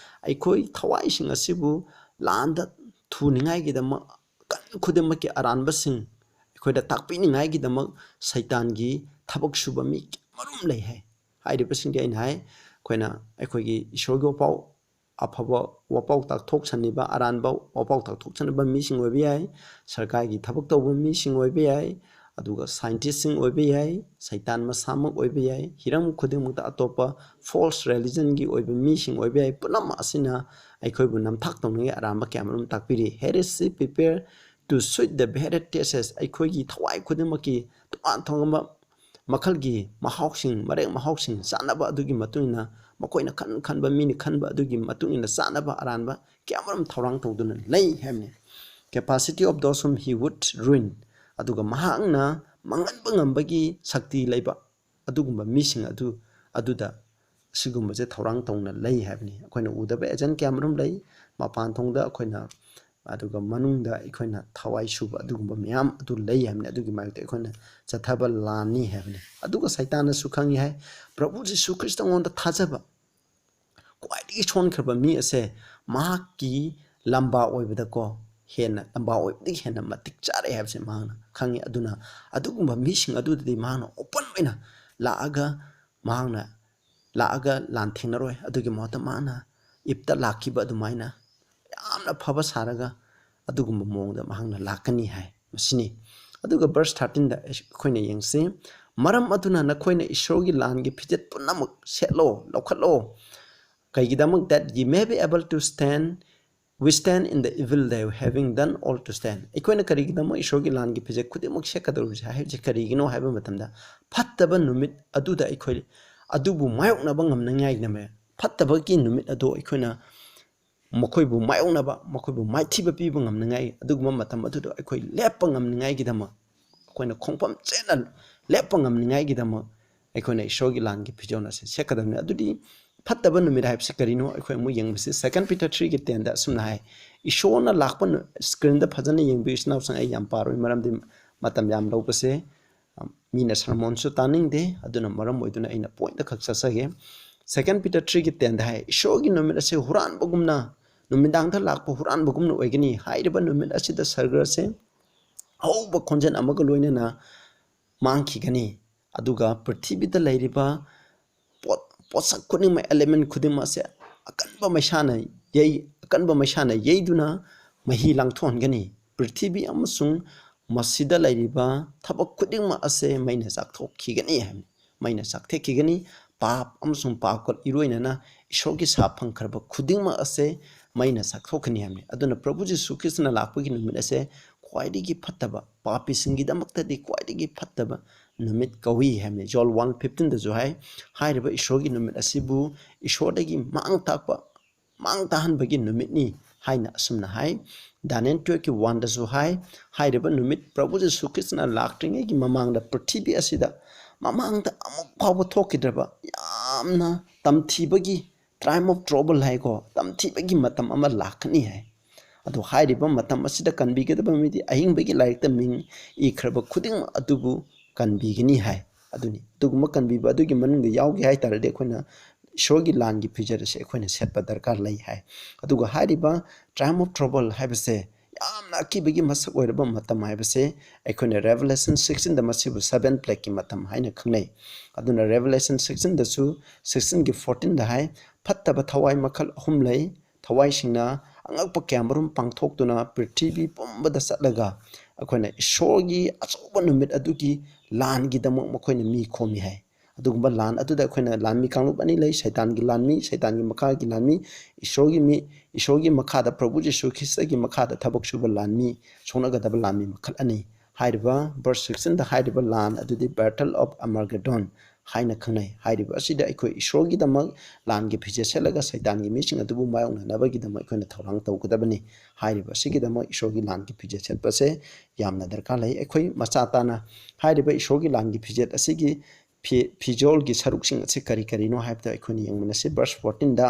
ꯑꯩꯈꯣꯏ ꯊꯋꯥꯏꯁꯤꯡ ꯑꯁꯤꯕꯨ ꯂꯥꯟꯗ ꯊꯨꯅꯤꯡꯉꯥꯏꯒꯤꯗꯃꯛ ꯀꯟ ꯈꯨꯗꯤꯡꯃꯛꯀꯤ ꯑꯔꯥꯟꯕꯁꯤꯡ ꯑꯩꯈꯣꯏꯗ ꯇꯥꯛꯄꯤꯅꯤꯡꯉꯥꯏꯒꯤꯗꯃꯛ ꯁꯩꯇꯥꯟꯒꯤ ꯊꯕꯛ ꯁꯨꯕ ꯃꯤ ꯀꯌꯥꯃꯔꯨꯝ ꯂꯩ ꯍꯥꯏ꯫ ꯍꯥꯏꯔꯤꯕꯁꯤꯡꯗꯤ ꯑꯩꯅ ꯍꯥꯏ, ꯑꯩꯈꯣꯏꯅ ꯑꯩꯈꯣꯏꯒꯤ ꯏꯁꯣꯔꯒꯤ ꯋꯥꯄꯥꯎ, ꯑꯐꯕ ꯋꯥꯄꯥꯎ ꯇꯥꯛꯊꯣꯛꯆꯅꯤꯡꯕ, ꯑꯔꯥꯟꯕ ꯋꯥꯄꯥꯎ ꯇꯥꯛꯊꯣꯛꯆꯅꯤꯡꯕ ꯃꯤꯁꯤꯡ ꯑꯣꯏꯕ ꯌꯥꯏ, ꯁꯔꯀꯥꯔꯒꯤ ꯊꯕꯛ ꯇꯧꯕ ꯃꯤꯁꯤꯡ ꯑꯣꯏꯕ ꯌꯥꯏ, ꯑꯗꯨꯒ ꯁꯥꯏꯟꯇꯤꯁꯁꯤꯡ ꯑꯣꯏꯕ ꯌꯥꯏ, ꯁꯩꯇꯥꯟ ꯃꯁꯥꯃꯛ ꯑꯣꯏꯕ ꯌꯥꯏ, ꯍꯤꯔꯝ ꯈꯨꯗꯤꯡꯃꯛꯇ ꯑꯇꯣꯞꯄ false religionꯒꯤ ꯑꯣꯏꯕ ꯃꯤꯁꯤꯡ ꯑꯣꯏꯕ ꯌꯥꯏ꯫ ꯄꯨꯝꯅꯃꯛ ꯑꯁꯤꯅ ꯑꯩꯈꯣꯏꯕꯨ ꯅꯝꯊꯥꯛ ꯇꯧꯅꯤꯡꯉꯥꯏ ꯑꯔꯥꯟꯕ ꯀꯌꯥ ꯃꯔꯨꯝ ꯇꯥꯛꯄꯤꯔꯤ꯫ Heresy prepare to suit the very tastes, ꯑꯩꯈꯣꯏꯒꯤ ꯊꯋꯥꯏ ꯈꯨꯗꯤꯡꯃꯛꯀꯤ ꯇꯣꯉꯥꯟ ꯇꯣꯉꯥꯟꯕ ꯃꯈꯜꯒꯤ ꯃꯍꯥꯎꯁꯤꯡ, ꯃꯔꯦꯛ ꯃꯍꯥꯎꯁꯤꯡ ꯆꯥꯅꯕ ꯑꯗꯨꯒꯤ ꯃꯇꯨꯡ ꯏꯟꯅ, ꯃꯈꯣꯏꯅ ꯈꯟ ꯈꯟꯕ, ꯃꯤꯅ ꯈꯟꯕ ꯑꯗꯨꯒꯤ ꯃꯇꯨꯡ ꯏꯟꯅ ꯆꯥꯅꯕ ꯑꯔꯥꯟꯕ ꯀꯌꯥ ꯃꯔꯨꯝ ꯊꯧꯔꯥꯡ ꯇꯧꯗꯨꯅ ꯂꯩ ꯍꯥꯏꯕꯅꯤ꯫ Capacity of those whom he would ruin, ꯑꯗꯨꯒ ꯃꯍꯥꯛꯅ ꯃꯥꯡꯍꯟꯕ ꯉꯝꯕꯒꯤ ꯁꯛꯇꯤ ꯂꯩꯕ ꯑꯗꯨꯒꯨꯝꯕ ꯃꯤꯁꯤꯡ ꯑꯗꯨ, ꯑꯗꯨꯗ ꯁꯤꯒꯨꯝꯕꯁꯦ ꯊꯧꯔꯥꯡ ꯇꯧꯅ ꯂꯩ ꯍꯥꯏꯕꯅꯤ꯫ ꯑꯩꯈꯣꯏꯅ ꯎꯗꯕ agent ꯀꯌꯥ ꯃꯔꯨꯝ ꯂꯩ, ꯃꯄꯥꯟ ꯊꯣꯡꯗ ꯑꯩꯈꯣꯏꯅ, ꯑꯗꯨꯒ ꯃꯅꯨꯡꯗ ꯑꯩꯈꯣꯏꯅ ꯊꯋꯥꯏ ꯁꯨꯕ ꯑꯗꯨꯒꯨꯝꯕ ꯃꯌꯥꯝ ꯑꯗꯨ ꯂꯩ ꯍꯥꯏꯕꯅꯤ꯫ ꯑꯗꯨꯒꯤ ꯃꯥꯌꯣꯛꯇ ꯑꯩꯈꯣꯏꯅ ꯆꯠꯊꯕ ꯂꯥꯟꯅꯤ ꯍꯥꯏꯕꯅꯤ꯫ ꯑꯗꯨꯒ ꯁꯩꯇꯥꯟꯅꯁꯨ ꯈꯪꯉꯤ ꯍꯥꯏ, ꯄ꯭ꯔꯚꯨ ꯖꯤꯁꯨ ꯈ꯭ꯔꯤꯁꯇꯉꯣꯟꯗ ꯊꯥꯖꯕ ꯈ꯭ꯋꯥꯏꯗꯒꯤ ꯁꯣꯟꯈ꯭ꯔꯕ ꯃꯤ ꯑꯁꯦ ꯃꯍꯥꯛꯀꯤ ꯂꯝꯕꯥ ꯑꯣꯏꯕꯗꯀꯣ, ꯍꯦꯟꯅ, ꯂꯝꯕꯥ ꯑꯣꯏꯕꯗꯒꯤ ꯍꯦꯟꯅ ꯃꯇꯤꯛ ꯆꯥꯔꯦ ꯍꯥꯏꯕꯁꯦ ꯃꯍꯥꯛꯅ ꯈꯪꯉꯤ꯫ ꯑꯗꯨꯅ ꯑꯗꯨꯒꯨꯝꯕ ꯃꯤꯁꯤꯡ ꯑꯗꯨꯗꯗꯤ ꯃꯍꯥꯛꯅ open ꯑꯣꯏꯅ ꯂꯥꯛꯑꯒ, ꯃꯍꯥꯛꯅ ꯂꯥꯛꯑꯒ ꯂꯥꯟ ꯊꯦꯡꯅꯔꯣꯏ꯫ ꯑꯗꯨꯒꯤ ꯃꯍꯨꯠꯇ ꯃꯥꯅ ꯏꯞꯇ ꯂꯥꯛꯈꯤꯕ ꯑꯗꯨꯃꯥꯏꯅ ꯌꯥꯝꯅ ꯐꯕ ꯁꯥꯔꯒ ꯑꯗꯨꯒꯨꯝꯕ ꯃꯑꯣꯡꯗ ꯃꯍꯥꯛꯅ ꯂꯥꯛꯀꯅꯤ ꯍꯥꯏ꯫ ꯃꯁꯤꯅꯤ꯫ ꯑꯗꯨꯒ verse thirteenꯗ ꯑꯩꯈꯣꯏꯅ ꯌꯦꯡꯁꯤ, "ꯃꯔꯝ ꯑꯗꯨꯅ ꯅꯈꯣꯏꯅ ꯏꯁꯣꯔꯒꯤ ꯂꯥꯟꯒꯤ ꯐꯤꯖꯦꯠ ꯄꯨꯝꯅꯃꯛ ꯁꯦꯠꯂꯣ, ꯂꯧꯈꯠꯂꯣ꯫ ꯀꯩꯒꯤꯗꯃꯛ? That ye may be able to stand "We stand in the evil day, having done all to stand." ꯑꯩꯈꯣꯏꯅ ꯀꯔꯤꯒꯤꯗꯃꯛ ꯏꯁꯣꯔꯒꯤ ꯂꯥꯟꯒꯤ ꯐꯤꯖꯦꯠ ꯈꯨꯗꯤꯡꯃꯛ ꯁꯦꯠꯀꯗꯧꯔꯤꯕꯁꯦ ꯍꯥꯏꯕꯁꯦ ꯀꯔꯤꯒꯤꯅꯣ ꯍꯥꯏꯕ ꯃꯇꯝꯗ, ꯐꯠꯇꯕ ꯅꯨꯃꯤꯠ ꯑꯗꯨꯗ ꯑꯩꯈꯣꯏ ꯑꯗꯨꯕꯨ ꯃꯥꯌꯣꯛꯅꯕ ꯉꯝꯅꯉꯥꯏꯒꯤꯗꯃꯛ, ꯐꯠꯇꯕꯒꯤ ꯅꯨꯃꯤꯠ ꯑꯗꯨ ꯑꯩꯈꯣꯏꯅ ꯃꯈꯣꯏꯕꯨ ꯃꯥꯌꯣꯛꯅꯕ, ꯃꯈꯣꯏꯕꯨ ꯃꯥꯏꯊꯤꯕ ꯄꯤꯕ ꯉꯝꯅꯉꯥꯏ, ꯑꯗꯨꯒꯨꯝꯕ ꯃꯇꯝ ꯑꯗꯨꯗ ꯑꯩꯈꯣꯏ ꯂꯦꯞꯄ ꯉꯝꯅꯤꯡꯉꯥꯏꯒꯤꯗꯃꯛ, ꯑꯩꯈꯣꯏꯅ ꯈꯣꯡꯐꯝ ꯆꯦꯠꯅ ꯂꯦꯞꯄ ꯉꯝꯅꯤꯡꯉꯥꯏꯒꯤꯗꯃꯛ ꯑꯩꯈꯣꯏꯅ ꯏꯁꯣꯔꯒꯤ ꯂꯥꯟꯒꯤ ꯐꯤꯖꯣꯜ ꯑꯁꯦ ꯁꯦꯠꯀꯗꯕꯅꯤ꯫ ꯑꯗꯨꯗꯤ ꯐꯠꯇꯕ ꯅꯨꯃꯤꯠ ꯍꯥꯏꯕꯁꯤ ꯀꯔꯤꯅꯣ? ꯑꯩꯈꯣꯏ ꯑꯃꯨꯛ ꯌꯦꯡꯕꯁꯤ, Second Peter three ꯒꯤ ten ꯗ ꯑꯁꯨꯝꯅ ꯍꯥꯏ, ꯏꯁꯣꯔꯅ ꯂꯥꯛꯄ ꯅꯨ-, screen ꯗ ꯐꯖꯅ ꯌꯦꯡꯕꯤꯌꯨ, ꯏꯆꯤꯟ ꯏꯅꯥꯎꯁꯤꯡ, ꯑꯩ ꯌꯥꯝ ꯄꯥꯔꯣꯏ, ꯃꯔꯝꯗꯤ ꯃꯇꯝ ꯌꯥꯝ ꯂꯧꯕꯁꯦ, ꯑ, ꯃꯤꯅ sermon ꯁꯨ ꯇꯥꯅꯤꯡꯗꯦ, ꯑꯗꯨꯅ ꯃꯔꯝ ꯑꯣꯏꯗꯨꯅ ꯑꯩꯅ point ꯈꯛ ꯆꯠꯆꯒꯦ꯫ Second Peter three ꯒꯤ ten ꯗ ꯍꯥꯏ, "ꯏꯁꯣꯔꯒꯤ ꯅꯨꯃꯤꯠ ꯑꯁꯦ ꯍꯨꯔꯥꯟꯕꯒꯨꯝꯅ, ꯅꯨꯃꯤꯗꯥꯡꯗ ꯂꯥꯛꯄ ꯍꯨꯔꯥꯟꯕꯒꯨꯝꯅ ꯑꯣꯏꯒꯅꯤ꯫ ꯍꯥꯏꯔꯤꯕ ꯅꯨꯃꯤꯠ ꯑꯁꯤꯗ ꯁꯔꯒ ꯑꯁꯦ ꯑꯍꯧꯕ ꯈꯣꯟꯖꯦꯜ ꯑꯃꯒ ꯂꯣꯏꯅꯅ ꯃꯥꯡꯈꯤꯒꯅꯤ, ꯑꯗꯨꯒ ꯄ꯭ꯔꯤꯊꯤꯕꯤꯗ ꯂꯩꯔꯤꯕ ꯄꯣꯠ-, ꯄꯣꯠꯁꯛ ꯈꯨꯗꯤꯡꯃꯛ, element ꯈꯨꯗꯤꯡꯃꯛ ꯑꯁꯦ ꯑꯀꯟꯕ ꯃꯩꯁꯥꯅ ꯌꯩ-, ꯑꯀꯟꯕ ꯃꯩꯁꯥꯅ ꯌꯩꯗꯨꯅ ꯃꯍꯤ ꯂꯥꯡꯊꯣꯛꯍꯟꯒꯅꯤ꯫ ꯄ꯭ꯔꯤꯊꯤꯕꯤ ꯑꯃꯁꯨꯡ ꯃꯁꯤꯗ ꯂꯩꯔꯤꯕ ꯊꯕꯛ ꯈꯨꯗꯤꯡꯃꯛ ꯑꯁꯦ ꯃꯩꯅ ꯆꯥꯛꯊꯣꯛꯈꯤꯒꯅꯤ" ꯍꯥꯏꯕꯅꯤ꯫ ꯃꯩꯅ ꯆꯥꯛꯊꯦꯛꯈꯤꯒꯅꯤ꯫ ꯄꯥꯞ ꯑꯃꯁꯨꯡ ꯄꯥꯞꯀ ꯏꯔꯣꯏꯅꯅ ꯏꯁꯣꯔꯒꯤ ꯁꯥꯞ ꯐꯪꯈ꯭ꯔꯕ ꯈꯨꯗꯤꯡꯃꯛ ꯑꯁꯦ ꯃꯩꯅ ꯆꯥꯛꯊꯣꯛꯀꯅꯤ ꯍꯥꯏꯕꯅꯤ꯫ ꯑꯗꯨꯅ ꯄ꯭ꯔꯚꯨ ꯖꯤꯁꯨ ꯈ꯭ꯔꯤꯁꯇꯅ ꯂꯥꯛꯄꯒꯤ ꯅꯨꯃꯤꯠ ꯑꯁꯦ ꯈ꯭ꯋꯥꯏꯗꯒꯤ ꯐꯠꯇꯕ, ꯄꯥꯄꯤꯁꯤꯡꯒꯤꯗꯃꯛꯇꯗꯤ ꯈ꯭ꯋꯥꯏꯗꯒꯤ ꯐꯠꯇꯕ ꯅꯨꯃꯤꯠ ꯀꯧꯏ ꯍꯥꯏꯕꯅꯤ꯫ ꯖꯣꯟ one fifteen ꯗꯁꯨ ꯍꯥꯏ, ꯍꯥꯏꯔꯤꯕ ꯏꯁꯣꯔꯒꯤ ꯅꯨꯃꯤꯠ ꯑꯁꯤꯕꯨ ꯏꯁꯣꯔꯗꯒꯤ ꯃꯥꯡ ꯇꯥꯛꯄ, ꯃꯥꯡ ꯇꯥꯍꯟꯕꯒꯤ ꯅꯨꯃꯤꯠꯅꯤ ꯍꯥꯏꯅ ꯑꯁꯨꯝꯅ ꯍꯥꯏ꯫ ꯗꯥꯅꯤꯌꯦꯜ twelve ꯀꯤ one ꯗꯁꯨ ꯍꯥꯏ, ꯍꯥꯏꯔꯤꯕ ꯅꯨꯃꯤꯠ ꯄ꯭ꯔꯚꯨ ꯖꯤꯁꯨ ꯈ꯭ꯔꯤꯁꯇꯅ ꯂꯥꯛꯇ꯭ꯔꯤꯉꯩꯒꯤ ꯃꯃꯥꯡꯗ ꯄ꯭ꯔꯤꯊꯤꯕꯤ ꯑꯁꯤꯗ ꯃꯃꯥꯡꯗ ꯑꯃꯨꯛ ꯐꯥꯎꯕ ꯊꯣꯛꯈꯤꯗ꯭ꯔꯕ ꯌꯥꯝꯅ ꯇꯝꯊꯤꯕꯒꯤ, time of trouble ꯍꯥꯏꯀꯣ, ꯇꯝꯊꯤꯕꯒꯤ ꯃꯇꯝ ꯑꯃ ꯂꯥꯛꯀꯅꯤ ꯍꯥꯏ꯫ ꯑꯗꯣ ꯍꯥꯏꯔꯤꯕ ꯃꯇꯝ ꯑꯁꯤꯗ ꯀꯟꯕꯤꯒꯗꯕ ꯃꯤꯗꯤ ꯑꯍꯤꯡꯕꯒꯤ ꯂꯥꯏꯔꯤꯛꯇ ꯃꯤꯡ ꯏꯈ꯭ꯔꯕ ꯈꯨꯗꯤꯡꯃꯛ ꯑꯗꯨꯕꯨ ꯀꯟꯕꯤꯒꯅꯤ ꯍꯥꯏ꯫ ꯑꯗꯨꯅꯤ, ꯑꯗꯨꯒꯨꯝꯕ ꯀꯟꯕꯤꯕ ꯑꯗꯨꯒꯤ ꯃꯅꯨꯡꯗ ꯌꯥꯎꯒꯦ ꯍꯥꯏ ꯇꯥꯔꯗꯤ ꯑꯩꯈꯣꯏꯅ ꯏꯁꯣꯔꯒꯤ ꯂꯥꯟꯒꯤ ꯐꯤꯖꯦꯠ ꯑꯁꯦ ꯑꯩꯈꯣꯏꯅ ꯁꯦꯠꯄ ꯗꯔꯀꯥꯔ ꯂꯩ ꯍꯥꯏ꯫ ꯑꯗꯨꯒ ꯍꯥꯏꯔꯤꯕ time of trouble ꯍꯥꯏꯕꯁꯦ ꯌꯥꯝꯅ ꯑꯀꯤꯕꯒꯤ ꯃꯁꯛ ꯑꯣꯏꯔꯕ ꯃꯇꯝ ꯍꯥꯏꯕꯁꯦ ꯑꯩꯈꯣꯏꯅ Revelation sixteen ꯗ ꯃꯁꯤꯕꯨ seven plague ꯀꯤ ꯃꯇꯝ ꯍꯥꯏꯅ ꯈꯪꯅꯩ꯫ ꯑꯗꯨꯅ Revelation sixteen ꯗꯁꯨ, sixteen ꯒꯤ fourteen ꯗ ꯍꯥꯏ, "ꯐꯠꯇꯕ ꯊꯋꯥꯏ ꯃꯈꯜ ꯑꯍꯨꯝ ꯂꯩ꯫ ꯊꯋꯥꯏꯁꯤꯡꯅ ꯑꯉꯛꯄ ꯀꯌꯥꯃꯔꯨꯝ ꯄꯥꯡꯊꯣꯛꯇꯨꯅ ꯄ꯭ꯔꯤꯊꯤꯕꯤ ꯄꯨꯝꯕꯗ ꯆꯠꯂꯒ ꯑꯩꯈꯣꯏꯅ ꯏꯁꯣꯔꯒꯤ ꯑꯆꯧꯕ ꯅꯨꯃꯤꯠ ꯑꯗꯨꯒꯤ ꯂꯥꯟꯒꯤꯗꯃꯛ ꯃꯈꯣꯏꯅ ꯃꯤ ꯈꯣꯝꯃꯤ" ꯍꯥꯏ꯫ ꯑꯗꯨꯒꯨꯝꯕ ꯂꯥꯟ ꯑꯗꯨꯗ ꯑꯩꯈꯣꯏꯅ ꯂꯥꯟꯃꯤ ꯀꯥꯡꯂꯨꯞ ꯑꯅꯤ ꯂꯩ, ꯁꯩꯇꯥꯟꯒꯤ ꯂꯥꯟꯃꯤ, ꯁꯩꯇꯥꯟꯒꯤ ꯃꯈꯥꯒꯤ ꯂꯥꯟꯃꯤ, ꯏꯁꯣꯔꯒꯤ ꯃꯤ, ꯏꯁꯣꯔꯒꯤ ꯃꯈꯥꯗ ꯄ꯭ꯔꯚꯨ ꯖꯤꯁꯨ ꯈ꯭ꯔꯤꯁꯇꯒꯤ ꯃꯈꯥꯗ ꯊꯕꯛ ꯁꯨꯕ ꯂꯥꯟꯃꯤ, ꯁꯣꯛꯅꯒꯗꯕ ꯂꯥꯟꯃꯤ ꯃꯈꯜ ꯑꯅꯤ꯫ ꯍꯥꯏꯔꯤꯕ verse sixteenꯗ ꯍꯥꯏꯔꯤꯕ ꯂꯥꯟ ꯑꯗꯨꯗꯤ Battle of Armageddon ꯍꯥꯏꯅ ꯈꯪꯅꯩ꯫ ꯍꯥꯏꯔꯤꯕ ꯑꯁꯤꯗ ꯑꯩꯈꯣꯏ ꯏꯁꯣꯔꯒꯤꯗꯃꯛ ꯂꯥꯟꯒꯤ ꯐꯤꯖꯦꯠ ꯁꯦꯠꯂꯒ ꯁꯩꯇꯥꯟꯒꯤ ꯃꯤꯁꯤꯡ ꯑꯗꯨꯕꯨ ꯃꯥꯌꯣꯛꯅꯅꯕꯒꯤꯗꯃꯛ ꯑꯩꯈꯣꯏꯅ ꯊꯧꯔꯥꯡ ꯇꯧꯒꯗꯕꯅꯤ꯫ ꯍꯥꯏꯔꯤꯕ ꯑꯁꯤꯒꯤꯗꯃꯛ ꯏꯁꯣꯔꯒꯤ ꯂꯥꯟꯒꯤ ꯐꯤꯖꯦꯠ ꯁꯦꯠꯄꯁꯦ ꯌꯥꯝꯅ ꯗꯔꯀꯥꯔ ꯂꯩ꯫ ꯑꯩꯈꯣꯏ ꯃꯆꯥ ꯇꯥꯅ ꯍꯥꯏꯔꯤꯕ ꯏꯁꯣꯔꯒꯤ ꯂꯥꯟꯒꯤ ꯐꯤꯖꯦꯠ ꯑꯁꯤꯒꯤ ꯐꯤ-, ꯐꯤꯖꯣꯜꯒꯤ ꯁꯔꯨꯛꯁꯤꯡ ꯑꯁꯤ ꯀꯔꯤ ꯀꯔꯤꯅꯣ ꯍꯥꯏꯕꯗꯣ ꯑꯩꯈꯣꯏꯅ ꯌꯦꯡꯃꯤꯟꯅꯁꯤ꯫ Verse fourteenꯗ